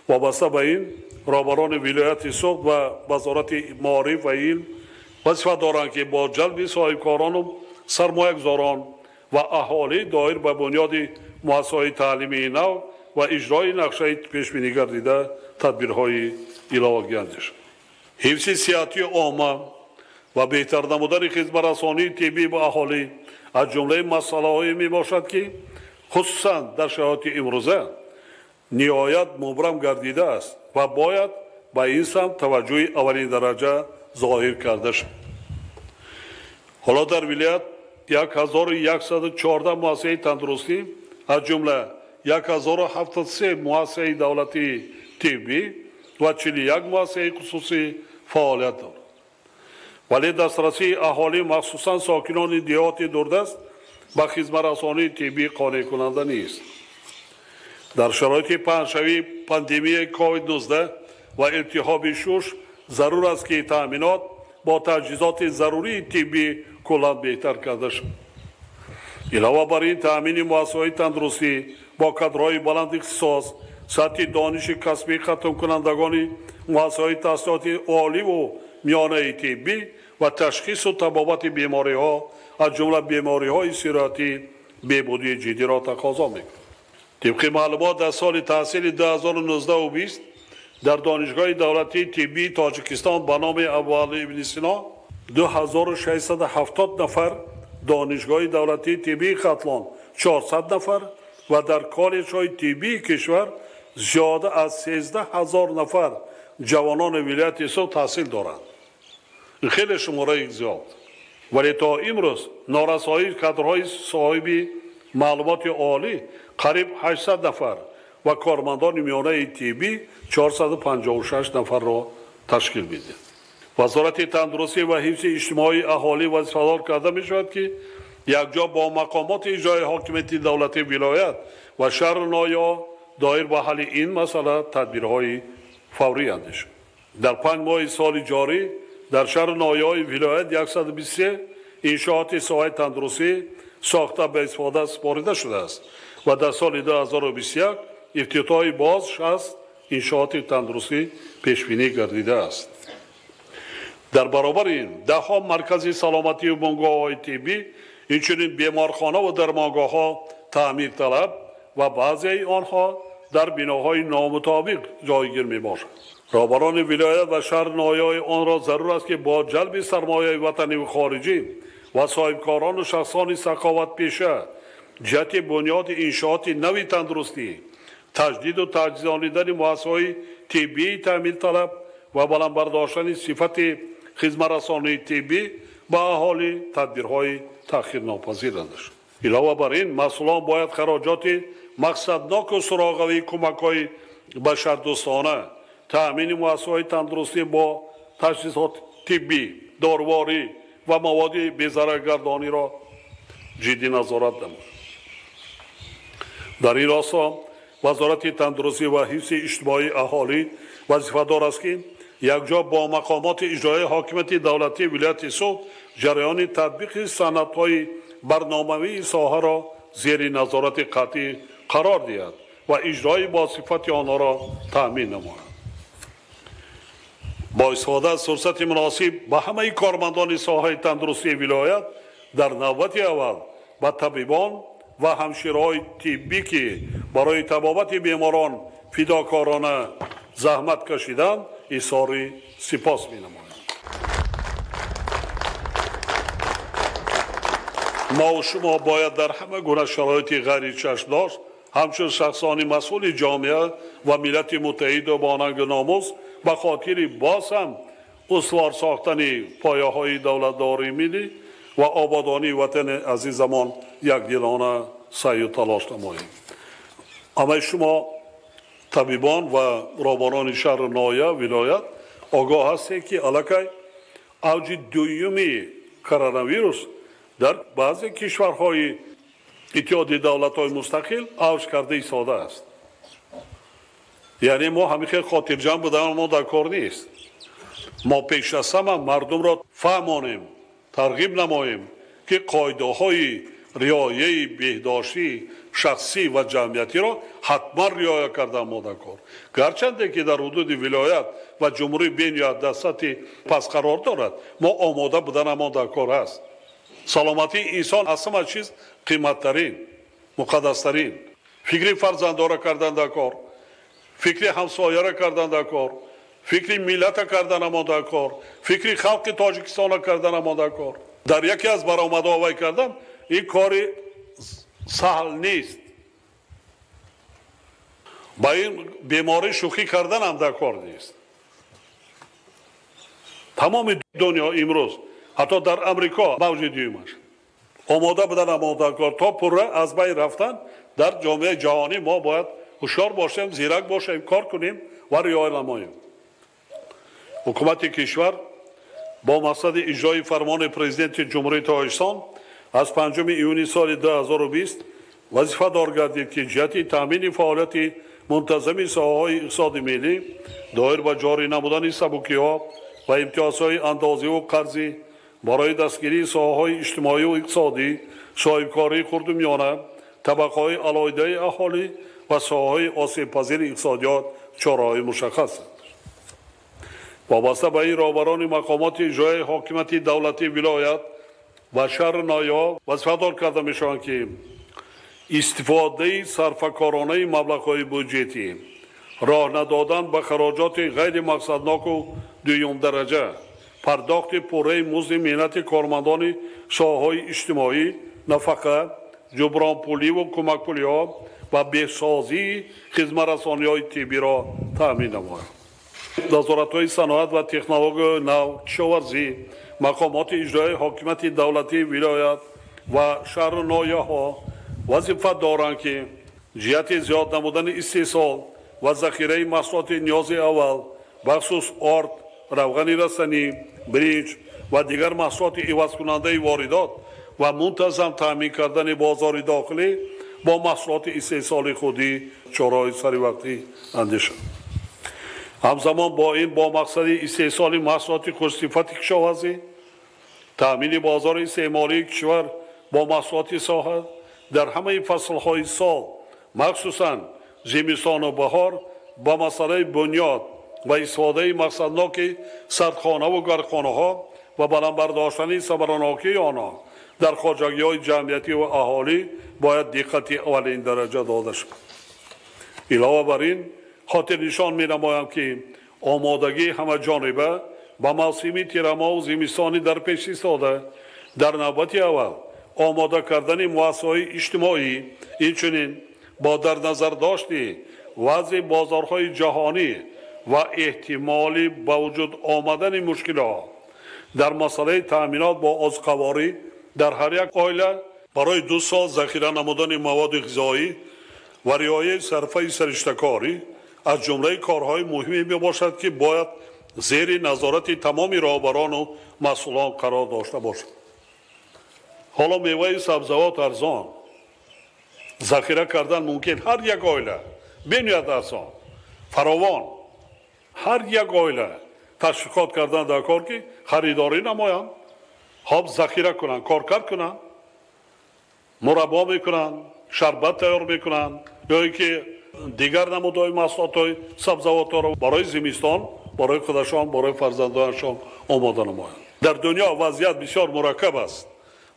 Вобаста ба ин, роҳбарони вилояти Суғд ва Вазорати маориф ва илм вазифа доранд, ки бо ҷалби соҳибкорону сармоягузорон ва аҳолӣ доир ба бунёди муассисаҳои таълимии нав ва иҷрои нақшаи пешбинӣ гардида тадбирҳои иловагӣ андешанд. Ҳифзи сиҳатии омма ва беҳтар намудани хизматрасонии тиббӣ ба аҳолӣ аз ҷумлаи масъалаҳое мебошад, ки хусусан дар шароити имрӯза ниҳоят мубрам гардидааст ва бояд ба ин самт таваҷҷӯҳи аввалин дараҷа зоҳир карда шавад. Ҳоло дар вилоят 1114 муассисаи тандурустӣ, аз ҷумла 1073 муассисаи давлатии тиббӣ ва 41 муассисаи хусусӣ фаъолият дорад. Вале дастрасии аҳолӣ, махсусан сокинони деҳоти дурдаст, ба хизматрасонии тиббӣ қонеъкунанда нест. Дар шароити паҳншавии пандемияи COVID-19 ва илтиҳоби шуш зарур аст, ки таъминот бо таҷҳизоти зарурии тиббӣ куллан беҳтар карда шавад. Илова бар ин, таъмини муассисаҳои тандурустӣ бо кадрҳои баланд ихтисос, сатҳи дониши касбии хатмкунандагони муассисаҳои таҳсилоти оливу миёнаи тиббӣ ва ташхису табобати бемориҳо, аз ҷумла бемориҳои сироятӣ, беҳбудии ҷиддиро тақозо мекунад. Тибқи маълумот, дар соли таҳсили 2019-20 дар Донишгоҳи давлатии тиббии Тоҷикистон ба номи Абуалӣ ибни Сино 2670 нафар, Донишгоҳи давлатии тиббии Хатлон 400 нафар ва дар коллеҷҳои тиббии кишвар зиёда аз 13 000 нафар ҷавонони вилояти Суғд таҳсил доранд. Хеле шумораи зиёд. Вале то имрӯз норасоии кадрҳои соҳиби маълумоти олӣ қариб 800 нафар ва кормандони миёнаи тиббӣ 456 нафарро ташкил медиҳад. Вазорати тандурустӣ ва ҳифзи иҷтимоии аҳолӣ вазифадор карда мешавад, ки якҷо бо мақомоти иҷроии ҳокимияти давлатии вилоят ва шаҳру ноҳияҳо доир ба ҳалли ин масъала тадбирҳои фаврӣ андешанд. Дар 5 моҳи соли ҷорӣ дар шаҳру ноҳияҳои вилоят 123 иншооти соҳаи тандурустӣ сохта ба истифода супорида шудааст ва дар соли 2021 ифтитоҳи боз 60 иншооти тандурустӣ пешбинӣ гардидааст. Дар баробари ин, даҳҳо маркази саломатию бунгоҳҳои тиббӣ, инчунин беморхона ва дармонгоҳҳо таъмирталаб ва баъзеи онҳо дар биноҳои номутобиқ ҷойгир мебошанд. Роҳбарони вилоят ва шаҳру ноҳияҳои онро зарур аст, ки бо ҷалби сармояи ватаниву хориҷӣ ва соҳибкорону шахсони саховатпеша ҷиҳати бунёди иншооти нави тандурустӣ, таҷдиду таҷҳизонидани муассисаҳои тиббии таъмирталаб ва баланд бардоштани сифати хизматрасонии тиббӣ ба аҳолӣ тадбирҳои таъхирнопазир андешанд. Илова бар ин, масъулон бояд хароҷоти мақсадноку суроғавии кӯмакҳои башардӯстона, таъмини муассисаҳои тандурустӣ бо таҷҳизоти тиббӣ, доруворӣ ва маводи безараргардониро ҷиддӣ назорат намояд. Дар ин росто Вазорати тандурустӣ ва ҳифзи иҷтимоии аҳолӣ вазифадор аст, ки якҷо бо мақомоти иҷроияи ҳокимияти давлатии вилояти Суғд ҷараёни татбиқи санадҳои барномавии соҳаро зери назорати қатъӣ қарор диҳад ва иҷрои босифати онҳоро таъмин намояд. Бо истифода аз фурсати муносиб ба ҳамаи кормандони соҳаи тандурустии вилоят, дар навбати аввал ба табибон ва ҳамшираҳои тиббӣ, ки барои табобати беморон фидокорона заҳмат кашиданд, изҳори сипос менамоям. Мо ва шумо бояд дар ҳама гуна шароити ғайричашмдошт ҳамчун шахсони масъули ҷомеа ва миллати муттаҳиду бо нангу номус ба хотири боз ҳам устувор сохтани пояҳои давлатдории миллӣ ва ободонии ватани азизамон якдилона саъю талош намоем. Ҳамаи шумо табибон ва роҳбарони шаҳру ноҳия, вилоят огоҳ ҳастед, ки аллакай авҷи дуюми коронавирус дар баъзе кишварҳои Иттиҳоди давлатҳои мустақил авҷ карда истодааст. Яъне мо ҳамин хел хотирҷамъ будан мо дар кор нест. Мо пеш аз ҳама мардумро фаҳмонем, тарғиб намоем, ки қоидаҳои риояи беҳдоштӣ шахсӣ ва ҷамъиятиро ҳатман риоя кардан мо дар кор. Гарчанде ки дар ҳудуди вилоят ва ҷумҳурӣ бениҳоят дар сатҳи паст қарор дорад, мо омода буданамон дар кор аст. Саломатии инсон аз ҳама чиз қиматтарин, муқаддастарин. Фикри фарзандора кардан дар кор, фикри ҳамсояра кардан дар кор, фикри миллата карданамон дар кор, фикри халқи Тоҷикистона карданамон дар кор. Дар яке аз баромадҳо вай кардам, ин кори саҳл нест. Ба ин беморӣ шӯхӣ карданам дар кор нест. Тамоми дунё имрӯз, ҳатто дар Амрико мавҷи дуюмаш омода буданамон дар кор. То пурра аз байн рафтан дар ҷомеаи ҷаҳонӣ мо бояд ҳушёр бошем, зирак бошем, кор кунем ва риоя намоем. Ҳукумати кишвар бо мақсади иҷрои фармони Президенти Ҷумҳурии Тоҷикистон аз 5 июни соли 2020 вазифадор гардид, ки ҷиҳати таъмини фаъолияти мунтазами соҳаҳои иқтисоди миллӣ доир ба ҷорӣ намудани сабукиҳо ва имтиёзҳои андозиву қарзӣ барои дастгирии соҳаҳои иҷтимоию иқтисодӣ, соҳибкории хурду миёна, табақаҳои алоҳидаи аҳолӣ ва соҳаҳои осебпазири иқтисодиёт чораҳои мушаххас. Вобаста ба ин роҳбарони мақомоти иҷроияи ҳокимияти давлатии вилоят ва шаҳру ноҳияҳо вазифадор карда мешаванд, ки истифодаи сарфакоронаи маблағҳои буҷетӣ, роҳ надодан ба хароҷоти ғайримақсадноку дуюмдараҷа, пардохти пурраи музди меҳнати кормандони соҳаҳои иҷтимоӣ, нафақа, ҷубронпуливу кӯмакпулиҳо ва беҳсозии хизматрасониҳои тиббиро таъмин намояд. Назоратҳои саноат ва технологияҳои нав, кишоварзӣ, мақомоти иҷроияи ҳокимияти давлатии вилоят ва шаҳру ноҳияҳо вазифа доранд, ки ҷиҳати зиёд намудани истеҳсол ва захираи маҳсулоти ниёзи аввал, бахусус орд, равғани растанӣ, биринҷ ва дигар маҳсулоти ивазкунандаи воридот ва мунтазам таъмин кардани бозори дохилӣ бо маҳсулоти истеҳсоли худӣ чораҳои саривақтӣ андешанд. Ҳамзамон бо ин бо мақсади истеҳсоли маҳсулоти хушсифати кишоварзӣ, таъмини бозори истеъмолии кишвар бо маҳсулоти соҳа дар ҳамаи фаслҳои сол, махсусан зимистону баҳор, ба масъалаи бунёд ва истифодаи мақсадноки сардхонаву гармхонаҳо ва баланд бардоштани самаранокии онҳо дар хоҷагиҳои ҷамъиятӣ ва аҳолӣ бояд диққати аввалин дараҷа дода шавад. Илова бар ин хотирнишон менамоям, ки омодагии ҳамаҷониба ба мавсими тирамоҳу зимистони дар пеш истода, дар навбати аввал омода кардани муассисаҳои иҷтимоӣ, инчунин бо дар назардошти вазъи бозорҳои ҷаҳонӣ ва эҳтимоли ба вуҷуд омадани мушкилиҳо дар масъалаи таъминот бо озуқаворӣ дар ҳар як оила барои 2 сол захира намудани маводи ғизоӣ ва риояи сарфаи сариштакорӣ аз ҷумлаи корҳои муҳиме мебошад, ки бояд зери назорати тамоми роҳбарону масъулон қарор дошта бошад. Ҳоло меваи сабзавот арзон, захира кардан мумкин ҳар як оила бениҳоят арзон, фаровон. Ҳар як оила ташвиқот кардан дар кор, ки харидорӣ намоянд, хоб захира кунанд, коркард кунанд, мураббо мекунанд, шарбат тайёр мекунанд ё ин ки дигар намудҳои маҳсулотҳои сабзавотҳоро барои зимистон, барои худашон, барои фарзандонашон омода намоянд. Дар дунё вазъият бисёр мураккаб аст.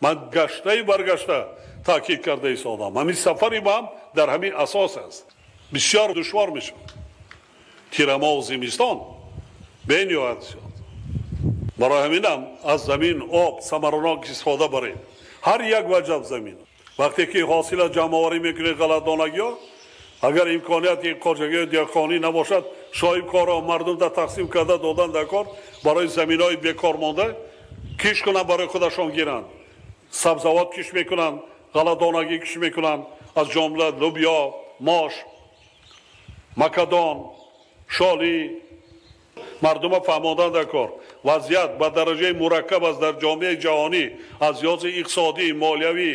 Ман гаштаю баргашта таъкид карда истодам. Ҳамин сафари ман дар ҳамин асос аст. Бисёр душвор мешавад. Тирамоҳу зимистон бениҳоят зиёд. Барои ҳаминам аз замин, об самаранок истифода барем. Ҳар як ваҷаб замин. Вақте ки ҳосила ҷамъоварӣ мекунед ғалатдонагиҳо, агар имконияти хоҷагии деҳқонӣ набошад, соҳибкорро мардумда тақсим карда додан дар кор барои заминҳои бекор монда киш кунанд, барои худашон гиранд. Сабзавот киш мекунанд, ғалатдонагӣ киш мекунанд, аз ҷумла лубё, мош, макадон, шолӣ. Мардума фаҳмондан дар кор. Вазъият ба дараҷаи мураккаб аст дар ҷомеаи ҷаҳонӣ аз лиҳози иқтисодӣ, молиявӣ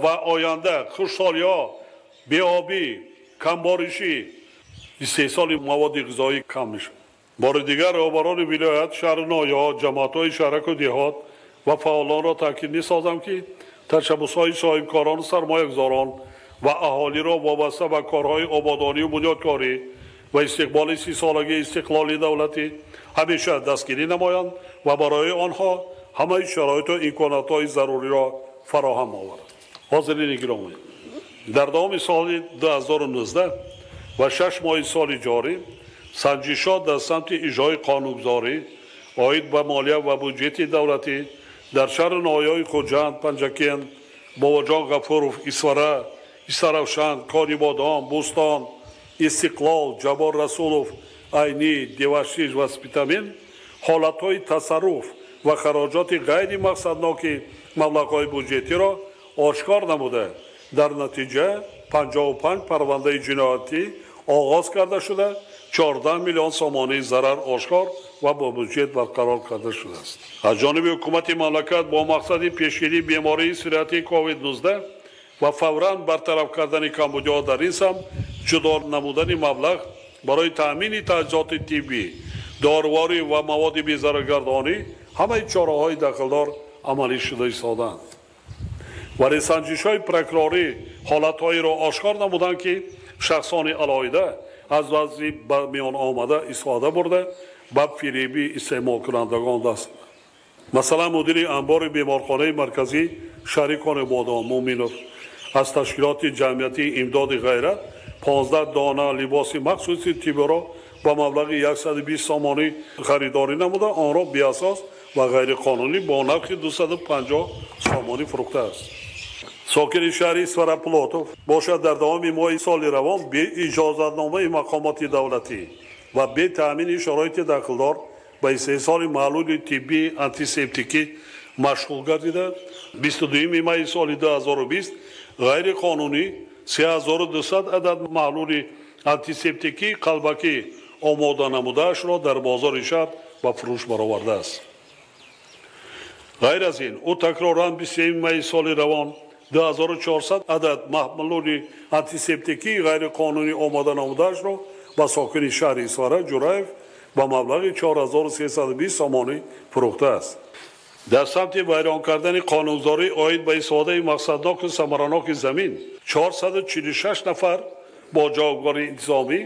ва оянда, хушҳолиҳо, беобӣ, камборишӣ, истеҳсоли маводи ғизоӣ кам мешавад. Бори дигар роҳбарони вилоят, шаҳру ноҳияҳо, ҷамоатҳои шаҳраку деҳот ва фаъолонро таъкид месозам, ки ташаббусҳои соҳибкорону сармоягузорон ва аҳолиро вобаста ба корҳои ободонию бунёдкорӣ ва истиқболи 30-солагии истиқлоли давлатӣ ҳамеша дастгирӣ намоянд ва барои онҳо ҳамаи шароиту имкониятҳои заруриро фароҳам оваранд. Ҳозирини гиромӣ, дар давоми соли 2019 ва 6 моҳи соли ҷорӣ санҷишҳо дар самти иҷрои қонунгузорӣ оид ба молия ва буҷети давлатӣ дар шаҳру ноҳияҳои Хуҷанд, Панҷакент, Бобоҷон Ғафуров, Исфара, Истаравшан, Конибодом, Бӯстон, Истиқлол, Ҷаббор Расулов, Айнӣ, Деваштич ва Спитамен ҳолатҳои тасарруф ва хароҷоти ғайримақсадноки маблағҳои буҷетиро ошкор намуда, дар натиҷа 55 парвандаи ҷиноятӣ оғоз карда шуда, 14 миллион сомонии зарар ошкор ва бо буҷет барқарор карда шудааст. Аз ҷониби ҳукумати мамлакат бо мақсади пешгирии бемории сирояти COVID-19 ва фавран бартараф кардани камбудиҳо дар ин самт, ҷудо намудани маблағ барои таъмини таҷҳизоти тиббӣ, доруворӣ ва маводи безараргардонӣ ҳамаи чораҳои дахлдор амалӣ шуда истодаанд. Вале санҷишҳои прокурорӣ ҳолатҳоеро ошкор намуданд, ки шахсони алоҳида аз вазъи ба миён омада истифода бурда ба фиреби истеъмолкунандагон даст. Масалан, мудири анбори беморхонаи марказӣ шаҳри Конибодом Муъминов аз ташкилоти ҷамъиятии имдоди ғайрат 15 дона либоси махсуси тиббиро ба маблағи 120 сомонӣ харидорӣ намуда, онро беасос ва ғайриқонунӣ бо нархи 250 сомонӣ фурӯхтааст. Сокини шаҳри Исфара Плотов бошад, дар давоми моҳи соли равон бе иҷозатномаи мақомоти давлатӣ ва бе таъмини шароити дахлдор ба истеҳсоли маҳлули тиббии антисептикӣ машғул гардида, 22 майи соли 2020 ғайриқонунӣ 3200 адад маҳлули антисептикӣ қалбакӣ омода намудаашро дар бозори шаҳр ба фурӯш баровардааст. Ғайр аз ин, ӯ такроран 23 майи соли равон 2400 адад маҳлули антисептикии ғайриқонунӣ омода намудаашро ба сокини шаҳри Исфара Ҷураев ба маблағи 4320 сомонӣ фурӯхтааст. Дар самти вайрон кардани қонунгузорӣ оид ба истифодаи мақсадноку самараноки замин 446 нафар бо ҷавобгории интизомӣ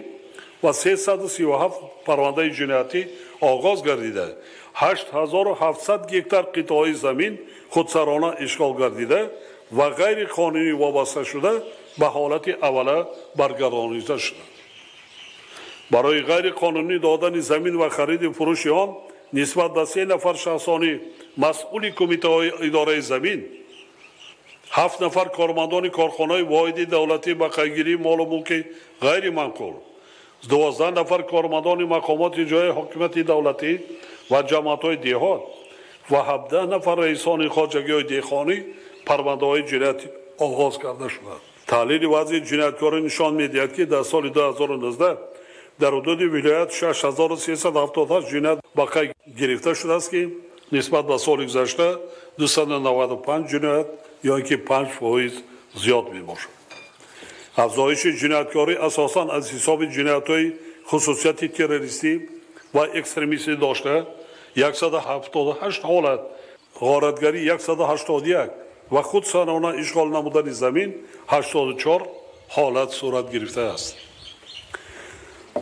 ва 337 парвандаи ҷиноятӣ оғоз гардида, 8700 гектар қитъаҳои замин худсарона ишғол гардида ва ғайриқонунӣ вобаста шуда ба ҳолати аввала баргардонида шуда. Барои ғайриқонунӣ додани замин ва хариди фурӯши он нисбат ба 3 нафар шахсони масъули кумитаҳои идораи замин, 7 нафар кормандони корхонаи воҳиди давлатӣ ба қайдгирии молу мулки ғайриманқул, 12 нафар кормандони мақомоти ҷои ҳокимияти давлатӣ ва ҷамоатҳои деҳот ва 17 нафар раисони хоҷагиҳои деҳқонӣ парвандаҳои ҷиноятӣ оғоз карда шуданд. Таҳлили вазъи ҷинояткорӣ нишон медиҳад, ки дар соли 2019 дар ҳудуди вилоят 6378 ҷиноят ба қайд гирифта шудааст, ки нисбат ба соли гузашта 295 ҷиноят ё ин ки 5% зиёд мебошад. Афзоиши ҷинояткорӣ асосан аз ҳисоби ҷиноятҳои хусусияти террористӣ ва экстремистӣ дошта 178 ҳолат, ғоратгарӣ 181 ва худсарона ишғол намудани замин 84 ҳолат сурат гирифтааст.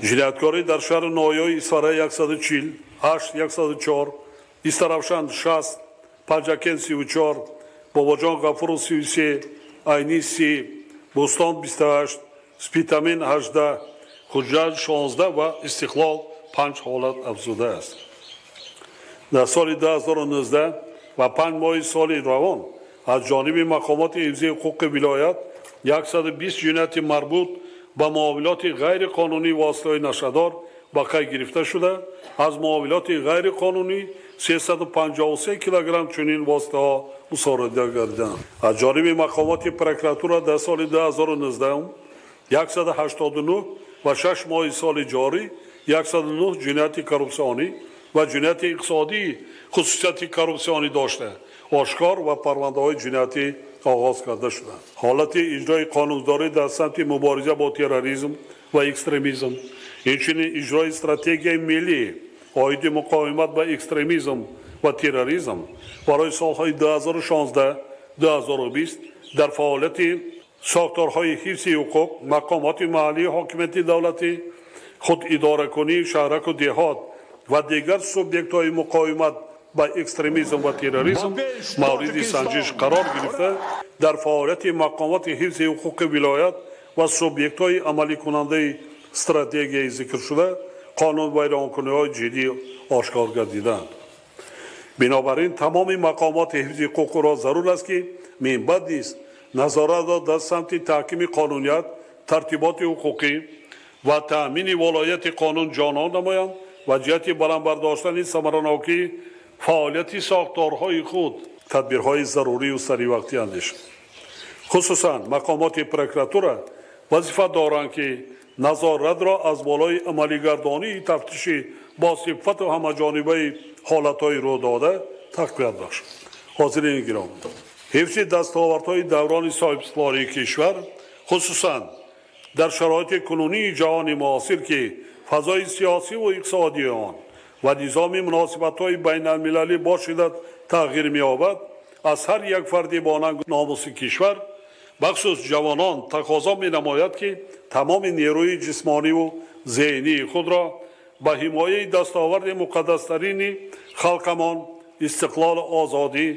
Ҷинояткорӣ дар шаҳри ноҳияҳои Исфара 140, 8 104, Истаравшан 60, Панҷакент 34, Бобоҷон Ғафуров 33, Айнӣ 30, Бӯстон 28, Спитамен 18, Хуҷанд 16 ва Истиқлол 5 ҳолат афзудааст. Дар соли 2019 ва 5 моҳи соли равон аз ҷониби мақомоти ҳифзи ҳуқуқи вилоят 120 ҷинояти марбут ба муомилоти ғайриқонунии воситаҳои нашъадор ба қайд гирифта шуда, аз муомилоти ғайриқонунӣ 353 килограмм чунин воситаҳо мусодира гардиданд. Аз ҷониби мақомоти прокуратура дар соли 2019 189 ва 6 моҳи соли ҷорӣ 109 ҷинояти коррупсионӣ ва ҷинояти иқтисодии хусусияти коррупсионӣ дошта ошкор ва парвандаҳои ҷиноятӣ оғоз карда шуданд. Ҳолати иҷрои қонунгузорӣ дар самти мубориза бо терроризм ва экстремизм, инчунин иҷрои стратегияи миллӣ оиди муқовимат ба экстремизм ва терроризм барои солҳои 2016-2020 дар фаъолияти сохторҳои ҳифзи ҳуқуқ, мақомоти маҳаллии ҳокимияти давлатӣ, худидоракунии шаҳраку деҳот ва дигар субъектҳои муқовимат ба экстремизм ва терроризм мавриди санҷиш қарор гирифта, дар фаъолияти мақомоти ҳифзи ҳуқуқи вилоят ва субъектҳои амаликунандаи стратегияи зикршуда қонунвайронкуниҳои ҷиддӣ ошкор гардиданд. Бинобар ин тамоми мақомоти ҳифзи ҳуқуқро зарур аст, ки минбаъд низ назоратро дар самти таҳкими қонуният, тартиботи ҳуқуқӣ ва таъмини волояти қонун ҷонон намоянд ва ҷиҳати баланд бардоштани самаранокии фаъолияти сохторҳои худ тадбирҳои зарурию саривақтӣ андешанд. Хусусан мақомоти прокуратура вазифа доранд, ки назоратро аз болои амалигардонии тафтиши бо сифату ҳамаҷонибаи ҳолатҳои рӯдода тақвият бахшанд. Ҳозирини гиромӣ, ҳифзи дастовардҳои даврони соҳибистиқлолии кишвар, хусусан дар шароити кунунии ҷаҳони муосир, ки фазои сиёсиву иқтисодии он ва низоми муносибатҳои байналмилалӣ бо шиддат тағйир меёбад, аз ҳар як фарди бо нангу номуси кишвар, бахусус ҷавонон, тақозо менамояд, ки тамоми нерӯи ҷисмониву зеҳнии худро ба ҳимояи дастоварди муқаддастарини халқамон, истиқлолу озодӣ,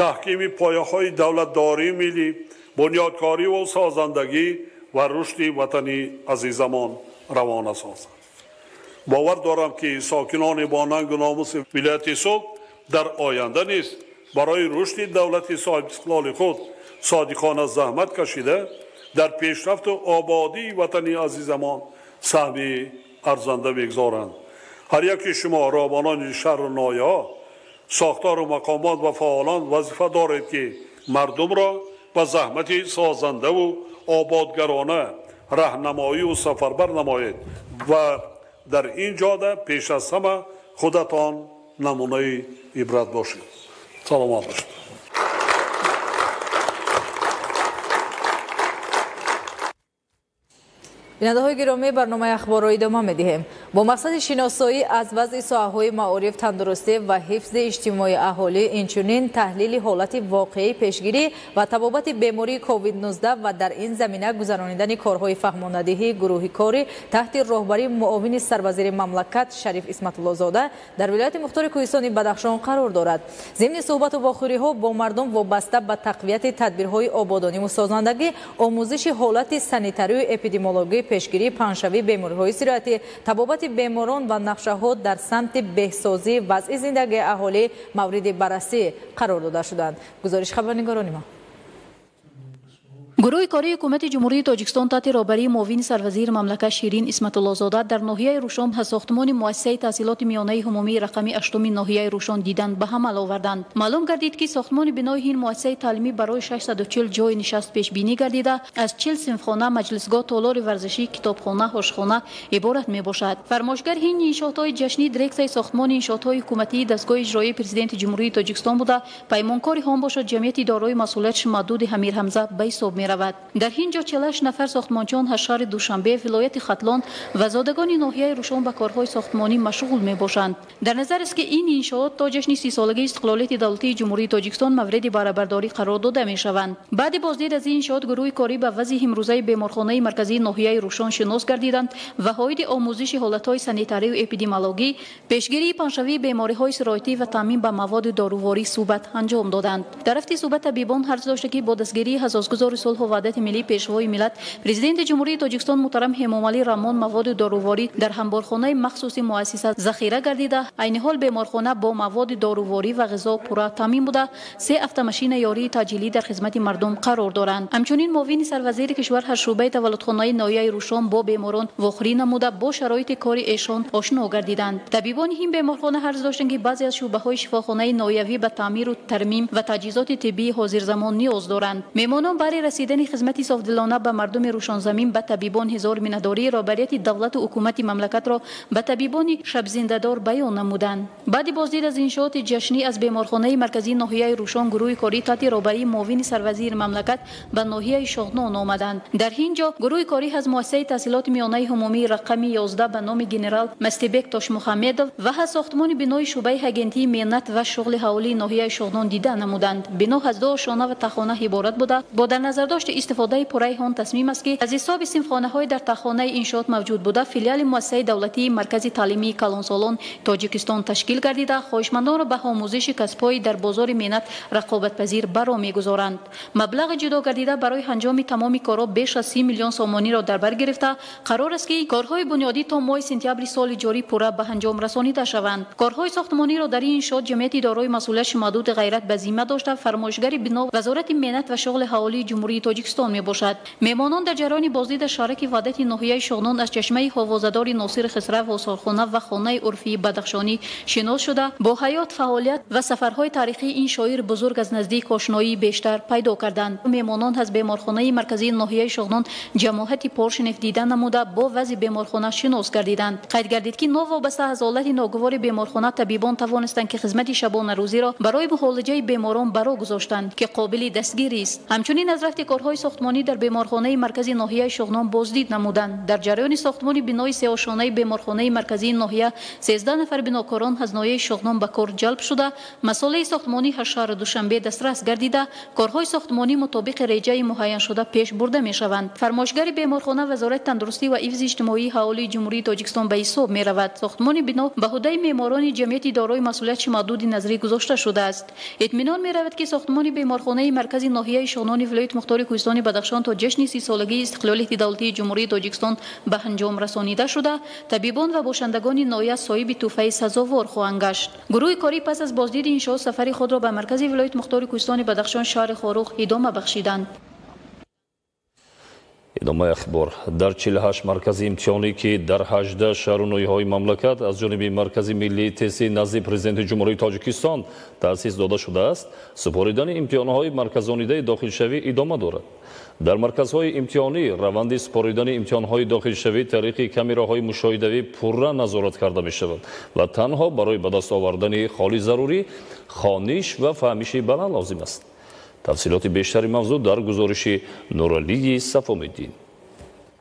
таҳкими пояҳои давлатдории миллӣ, бунёдкориву созандагӣ ва рушди ватани азизамон равона созанд. Бовар дорам, ки сокинони бо нангу номуси вилояти Суғд дар оянда низ барои рушди давлати соҳибистиқлоли худ содиқона заҳмат кашида, дар пешрафту ободии ватани азизамон саҳми арзанда мегузоранд. Ҳар яки шумо роҳбарони шаҳру ноҳияҳо, сохтору мақомот ва фаъолон вазифа доред, ки мардумро ба заҳмати созандаву ободгарона раҳнамоию сафарбар намоед ва дар ин ҷода пеш аз ҳама худатон намунаи ибрат бошед. Саломат бошед.
Бинандаҳои гиромӣ, барномаи ахборро идома медиҳем. Бо мақсади шиносоӣ аз вазъи соҳаҳои маориф, тандурустӣ ва ҳифзи иҷтимоии аҳолӣ, инчунин таҳлили ҳолати воқеии пешгирӣ ва табобати бемории COVID-19 ва дар ин замина гузаронидани корҳои фаҳмонадиҳӣ гурӯҳи корӣ таҳти роҳбарии муовини сарвазири мамлакат Шариф Исматуллозода дар вилояти мухтори кӯҳистони Бадахшон қарор дорад. Зимни суҳбату вохӯриҳо бо мардум вобаста ба тақвияти тадбирҳои ободониву созандагӣ, омӯзиши ҳолати санитарию эпидемиологӣ, пешгирии паҳншавии бемориҳои сироятӣ, табобати беморон ва нақшаҳо дар самти беҳсозии вазъи зиндагии аҳолӣ мавриди баррасӣ қарор дода шуданд. Гузориш хабарнигорони мо.
Гурӯҳи кории ҳукумати Ҷумҳурии Тоҷикистон таҳти роҳбарии муовини сарвазири мамлакат Ширин Исматуллозода дар ноҳияи Рӯшон аз сохтмони муассисаи таҳсилоти миёнаи умумии рақами 8 ноҳияи Рӯшон дидан ба амал оварданд. Маълум гардид, ки сохтмони бинои ин муассисаи таълимӣ барои 640 ҷойи нишаст пешбинӣ гардида, аз 40 синфхона, маҷлисгоҳ, толори варзишӣ, китобхона, ошхона иборат мебошад. Фармоишгар ин иншоотҳои ҷашнӣ дирексияи сохтмони иншоотҳои ҳукуматии дастгоҳи иҷроии президенти Ҷумҳурии Тоҷикистон буда, паймонкори он бошад ҷамъияти дорои масъулияти маҳдуди Ҳамир Ҳамза ба ҳисоб меравад. Дар ин ҷо 48 нафар сохтмончиён аз шаҳри Душанбе, вилояти Хатлон ва зодагони ноҳияи Рӯшон ба корҳои сохтмонӣ машғул мебошанд. Дар назар аст, ки ин иншоот то ҷашни 30-солагии истиқлолияти давлатии Ҷумҳурии Тоҷикистон мавриди баҳрабардорӣ қарор дода мешаванд. Баъди боздид аз ин иншоот гурӯҳи корӣ ба вазъи имрӯзаи беморхонаи марказии ноҳияи Рӯшон шинос гардиданд ва ҳоиди омӯзиши ҳолатҳои санитарию эпидемиологӣ, пешгирии паҳншавии бемориҳои сироятӣ ва таъмин ба маводи доруворӣ суҳбат анҷом доданд. Дар рафти суҳбат табибон ҳарз дошта, ки бо дастгирии асосгузори сулҳу сулҳу ваҳдати миллӣ, Пешвои миллат, Президенти Ҷумҳурии Тоҷикистон муҳтарам Эмомалӣ Раҳмон маводи доруворӣ дар ҳамборхонаи махсуси муассиса захира гардида, айни ҳол беморхона бо маводи доруворӣ ва ғизо пурра таъмин буда, 3 автомашина ёрии таъҷилӣ дар хизмати мардум қарор доранд. Ҳамчунин муовини сарвазири кишвар ҳар шӯъбаи таваллудхонаи ноҳияи Рӯшон бо беморон вохӯрӣ намуда, бо шароити кори эшон ошно гардиданд. Табибони ин беморхона арз доштанд, ки баъзе аз шӯъбаҳои шифохонаи ноҳиявӣ ба таъмиру тармим ва таҷҳизоти тиббии ҳозирзамон ниёз доранд. Меҳмонон барои расидани хизмати софдилона ба мардуми Рӯшонзамин ба табибон ҳизор миннатдории роҳбарияти давлату ҳукумати мамлакатро ба табибони шабзиндадор баён намуданд. Баъди боздид аз иншооти ҷашнӣ аз беморхонаи марказии ноҳияи Рӯшон, гурӯҳи корӣ таҳти роҳбарии муовини сарвазири мамлакат ба ноҳияи Шоҳнон омаданд. Дар ин ҷо гурӯҳи корӣ аз муассисаи таҳсилоти миёнаи умумии рақами 11 ба номи генерал Мастибек Тошмухаммедов ва аз сохтмони бинои шӯъбаи агентии меҳнат ва шуғли аҳолии ноҳияи Шоҳнон дида намуданд. Бино аз 2 ошёна ва тахона иборат буда, бо дар назардошти истифодаи пурраи он тасмим аст, ки аз ҳисоби синфхонаҳои дар тахонаи иншоот мавҷуд буда, филиали муассисаи давлатии Маркази таълимии калонсолон Тоҷикистон ташкил гардида, хоҳишмандонро ба омӯзиши касбҳои дар бозори меҳнат рақобатпазир баро мегузоранд. Маблағи ҷудо гардида барои анҷоми тамоми корҳо беш аз 30 миллион сомониро дар бар гирифта, қарор аст, ки корҳои бунёдӣ то моҳи сентябри соли ҷорӣ пурра ба анҷом расонида шаванд. Корҳои сохтмониро дар ин иншоот ҷамъияти дорои масъулияти маҳдуди Ғайрат ба зимма дошта, фармоишгари бино Вазорати меҳнат ва шуғли аҳолии Ҷумҳурии Тоҷикистон мебошад. Меҳмонон дар ҷараёни боздид аз шаҳраки Ваҳдати ноҳияи Шоҳнон аз чашмаи ҳовозадори Носири Хисрав, осорхона ва хонаи урфии бадахшонӣ шинос шуда, бо ҳаёт, фаъолият ва сафарҳои таърихии ин шоири бузург аз наздик ошноии бештар пайдо карданд. Меҳмонон аз беморхонаи марказии ноҳияи Шоҳнон ҷамоҳати Поршнефт дида намуда, бо вазъи беморхона шинос гардиданд. Қайд гардид, ки новобаста аз ҳолати ногувори беморхона, табибон тавонистанд, ки хизмати шабонарӯзиро барои муолиҷаи беморон баро гузоштанд, ки қобили дастгирист. Ҳамчунин аз рафти корҳои сохтмонӣ дар беморхонаи маркази ноҳияи Шоҳнон боздид намуданд. Дар ҷараёни сохтмони бинои сеошонаи беморхонаи марказии ноҳия 13 нафар бинокорон аз ноҳияи Шоҳнон ба кор ҷалб шуда, масолаи сохтмонӣ аз шаҳри Душанбе дастрас гардида, корҳои сохтмонӣ мутобиқи реҷаи муайяншуда пеш бурда мешаванд. Фармоишгари беморхона Вазорати тандурустӣ ва ҳифзи иҷтимоии аҳолии Ҷумҳурии Тоҷикистон ба ҳисоб меравад. Сохтмони бино ба ҳудаи меъморони ҷамъияти дорои масъулияти маҳдуди назарӣ гузошта шудааст. Итминон меравад, ки сохтмони беморхонаи маркази ноҳияи Шоҳнони вилояти мухтори Кӯҳистони Бадахшон то ҷашни 30-солагии истиқлолияти давлатии Ҷумҳурии Тоҷикистон ба анҷом расонида шуда, табибон ва бошандагони ноҳия соҳиби тӯҳфаи сазовор хоҳанд гашт. Гурӯҳи корӣ пас аз боздиди иншоот сафари худро ба маркази вилояти мухтори Кӯҳистони Бадахшон, шаҳри Хоруғ идома бахшиданд.
Идомаи ахбор. Дар 48 маркази имтиҳонӣ, ки дар 18 шаҳру ноҳияҳои мамлакат аз ҷониби Маркази миллии тестии назди Президенти Ҷумҳурии Тоҷикистон таъсис дода шудааст, супоридани имтиҳонҳои марказонидаи дохилшавӣ идома дорад. Дар марказҳои имтиҳонӣ раванди супоридани имтиҳонҳои дохилшавӣ тариқи камераҳои мушоҳидавӣ пурра назорат карда мешавад ва танҳо барои ба даст овардани холи зарурӣ хониш ва фаҳмиши баланд лозим аст. Тафсилоти бештари мавзӯъ дар гузориши Нуралии Сафомиддин.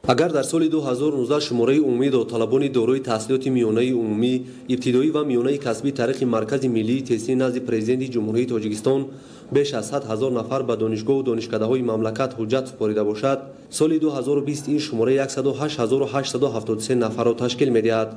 Агар дар соли 2019 шумораи умумии довталабони дорои таҳсилоти миёнаи умумӣ, ибтидоӣ ва миёнаи касбӣ тариқи Маркази миллии тестии назди Президенти Ҷумҳурии Тоҷикистон беш аз 100 ҳазор нафар ба донишгоҳу донишкадаҳои мамлакат ҳуҷҷат супорида бошад, соли 2020 ин шумора 108 873 нафарро ташкил медиҳад.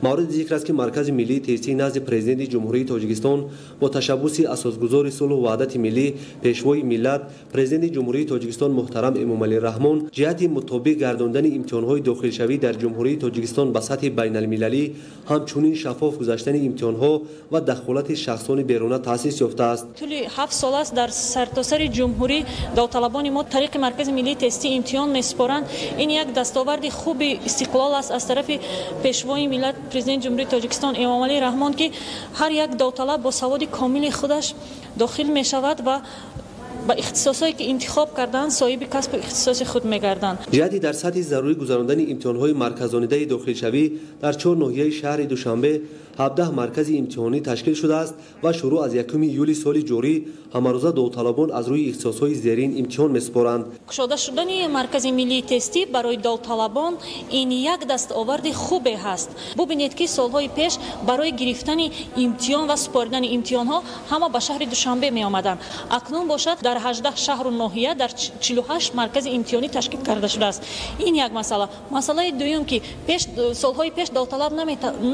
Мавриди зикр аст, ки Маркази миллии тестии назди Президенти Ҷумҳурии Тоҷикистон бо ташаббуси асосгузори сулҳу ваҳдати миллӣ, Пешвои миллат, Президенти Ҷумҳурии Тоҷикистон муҳтарам Эмомалӣ Раҳмон ҷиҳати мутобиқ гардондани имтиҳонҳои дохилшавӣ дар Ҷумҳурии Тоҷикистон ба сатҳи байналмилалӣ, ҳамчунин шаффоф гузаштани имтиҳонҳо ва дахолати шахсони беруна таъсис ёфтааст.
Тӯли 7 сол аст, дар сартосари ҷумҳурӣ довталабони мо тариқи Маркази миллии тестӣ имтиҳон месупоранд. Ин як дастоварди хуби истиқлол аст аз тарафи Пешвои миллат, Президенти Ҷумҳурии Тоҷикистон Эмомалӣ Раҳмон, ки ҳар як довталаб бо саводи комили худаш дохил мешавад ва ба ихтисосҳое, ки интихоб карданд, соҳиби касбу ихтисоси худ мегарданд.
Ҷиҳати дар сатҳи зарурӣ гузарондани имтиҳонҳои марказонидаи дохилшавӣ дар чор ноҳияи шаҳри Душанбе 17 маркази имтиҳонӣ ташкил шудааст ва шурӯъ аз 1 июли соли ҷорӣ ҳамарӯза довталабон аз рӯи ихтисосҳои зерин имтиҳон месупоранд.
Кушода шудани Маркази миллии тестӣ барои довталабон ин як дастоварди хубе ҳаст. Бубинед, ки солҳои пеш барои гирифтани имтиҳон ва супоридани имтиҳонҳо ҳама ба шаҳри Душанбе меомаданд. Акнун бошад, дар 18 шаҳру ноҳия дар 48 маркази имтиҳонӣ ташкил карда шудааст. Ин як масъала. Масъалаи дуюм, ки солҳои пеш довталаб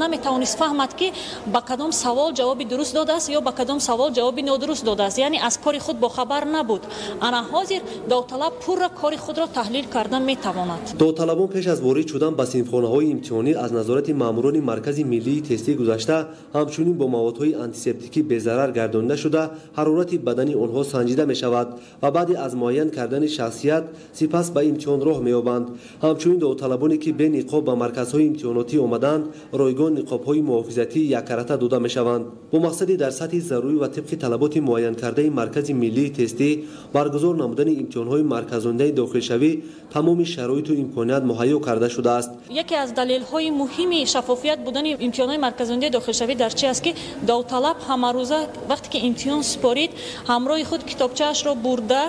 наметавонист фаҳмад, намедонад, ки ба кадом савол ҷавоби дуруст додааст ё ба кадом савол ҷавоби нодуруст додааст, яъне аз кори худ бохабар набуд. Ана ҳозир довталаб пурра кори худро таҳлил карда метавонад.
Довталабон пеш аз ворид шудан ба синфхонаҳои имтиҳонӣ аз назорати маъмурони Маркази миллии тестӣ гузашта, ҳамчунин бо маводҳои антисептикӣ безарар гардонида шуда, ҳарорати бадани онҳо санҷида мешавад ва баъди аз муайян кардани шахсият сипас ба имтиҳон роҳ меёбанд. Ҳамчунин довталабоне, ки бе ниқоб ба марказҳои имтиҳонотӣ омаданд, ройгон ниқобҳои муҳофизатии яккарата дода мешаванд. Бо мақсади дар сатҳи зарурӣ ва тибқи талаботи муайянкардаи Маркази миллии тестӣ баргузор намудани имтиҳонҳои марказондаи дохилшавӣ тамоми шароиту имконият муҳайё карда шудааст.
Яке аз далелҳои муҳими шаффофият будани имтиҳонҳои марказондаи дохилшавӣ дар чи аст, ки довталаб ҳамарӯза вақте ки имтиҳон супорид, ҳамроҳи худ китобчаашро бурда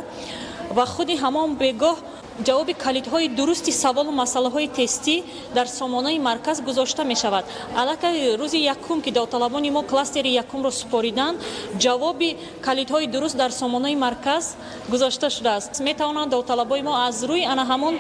ва худи ҳамон бегоҳ ҷавоби калидҳои дурусти саволу масъалаҳои тестӣ дар сомонаи марказ гузошта мешавад. Аллакай рӯзи якум, ки довталабони мо кластери якумро супориданд, ҷавоби калидҳои дуруст дар сомонаи марказ гузошта шудааст. Метавонанд довталабои мо аз рӯи ана ҳамон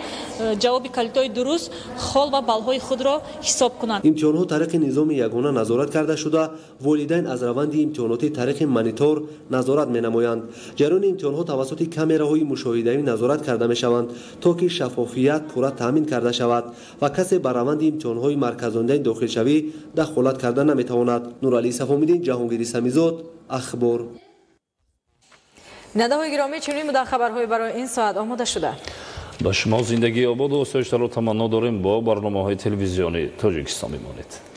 ҷавоби калидҳои дуруст хол ва баллҳои худро ҳисоб кунанд.
Имтиҳонҳо тариқи низоми ягона назорат карда шуда, волидайн аз раванди имтиҳонотӣ тариқи монитор назорат менамоянд. Ҷараёни имтиҳонҳо тавассути камераҳои мушоҳидавӣ назорат карда мешаванд, то ки шаффофият пурра таъмин карда шавад ва касе ба раванди имтиҳонҳои марказондаи дохилшавӣ дахолат карда наметавонад. Нуралӣ Сафомиддин, Ҷаҳонгири Самизод, Ахбор.
Бинандаҳои гиромӣ, чунин буда хабарҳои барои ин соат омода шуда.
Ба шумо зиндагии ободу осоиштаро таманно дорем. Бо барномаҳои телевизиони Тоҷикистон бимонед.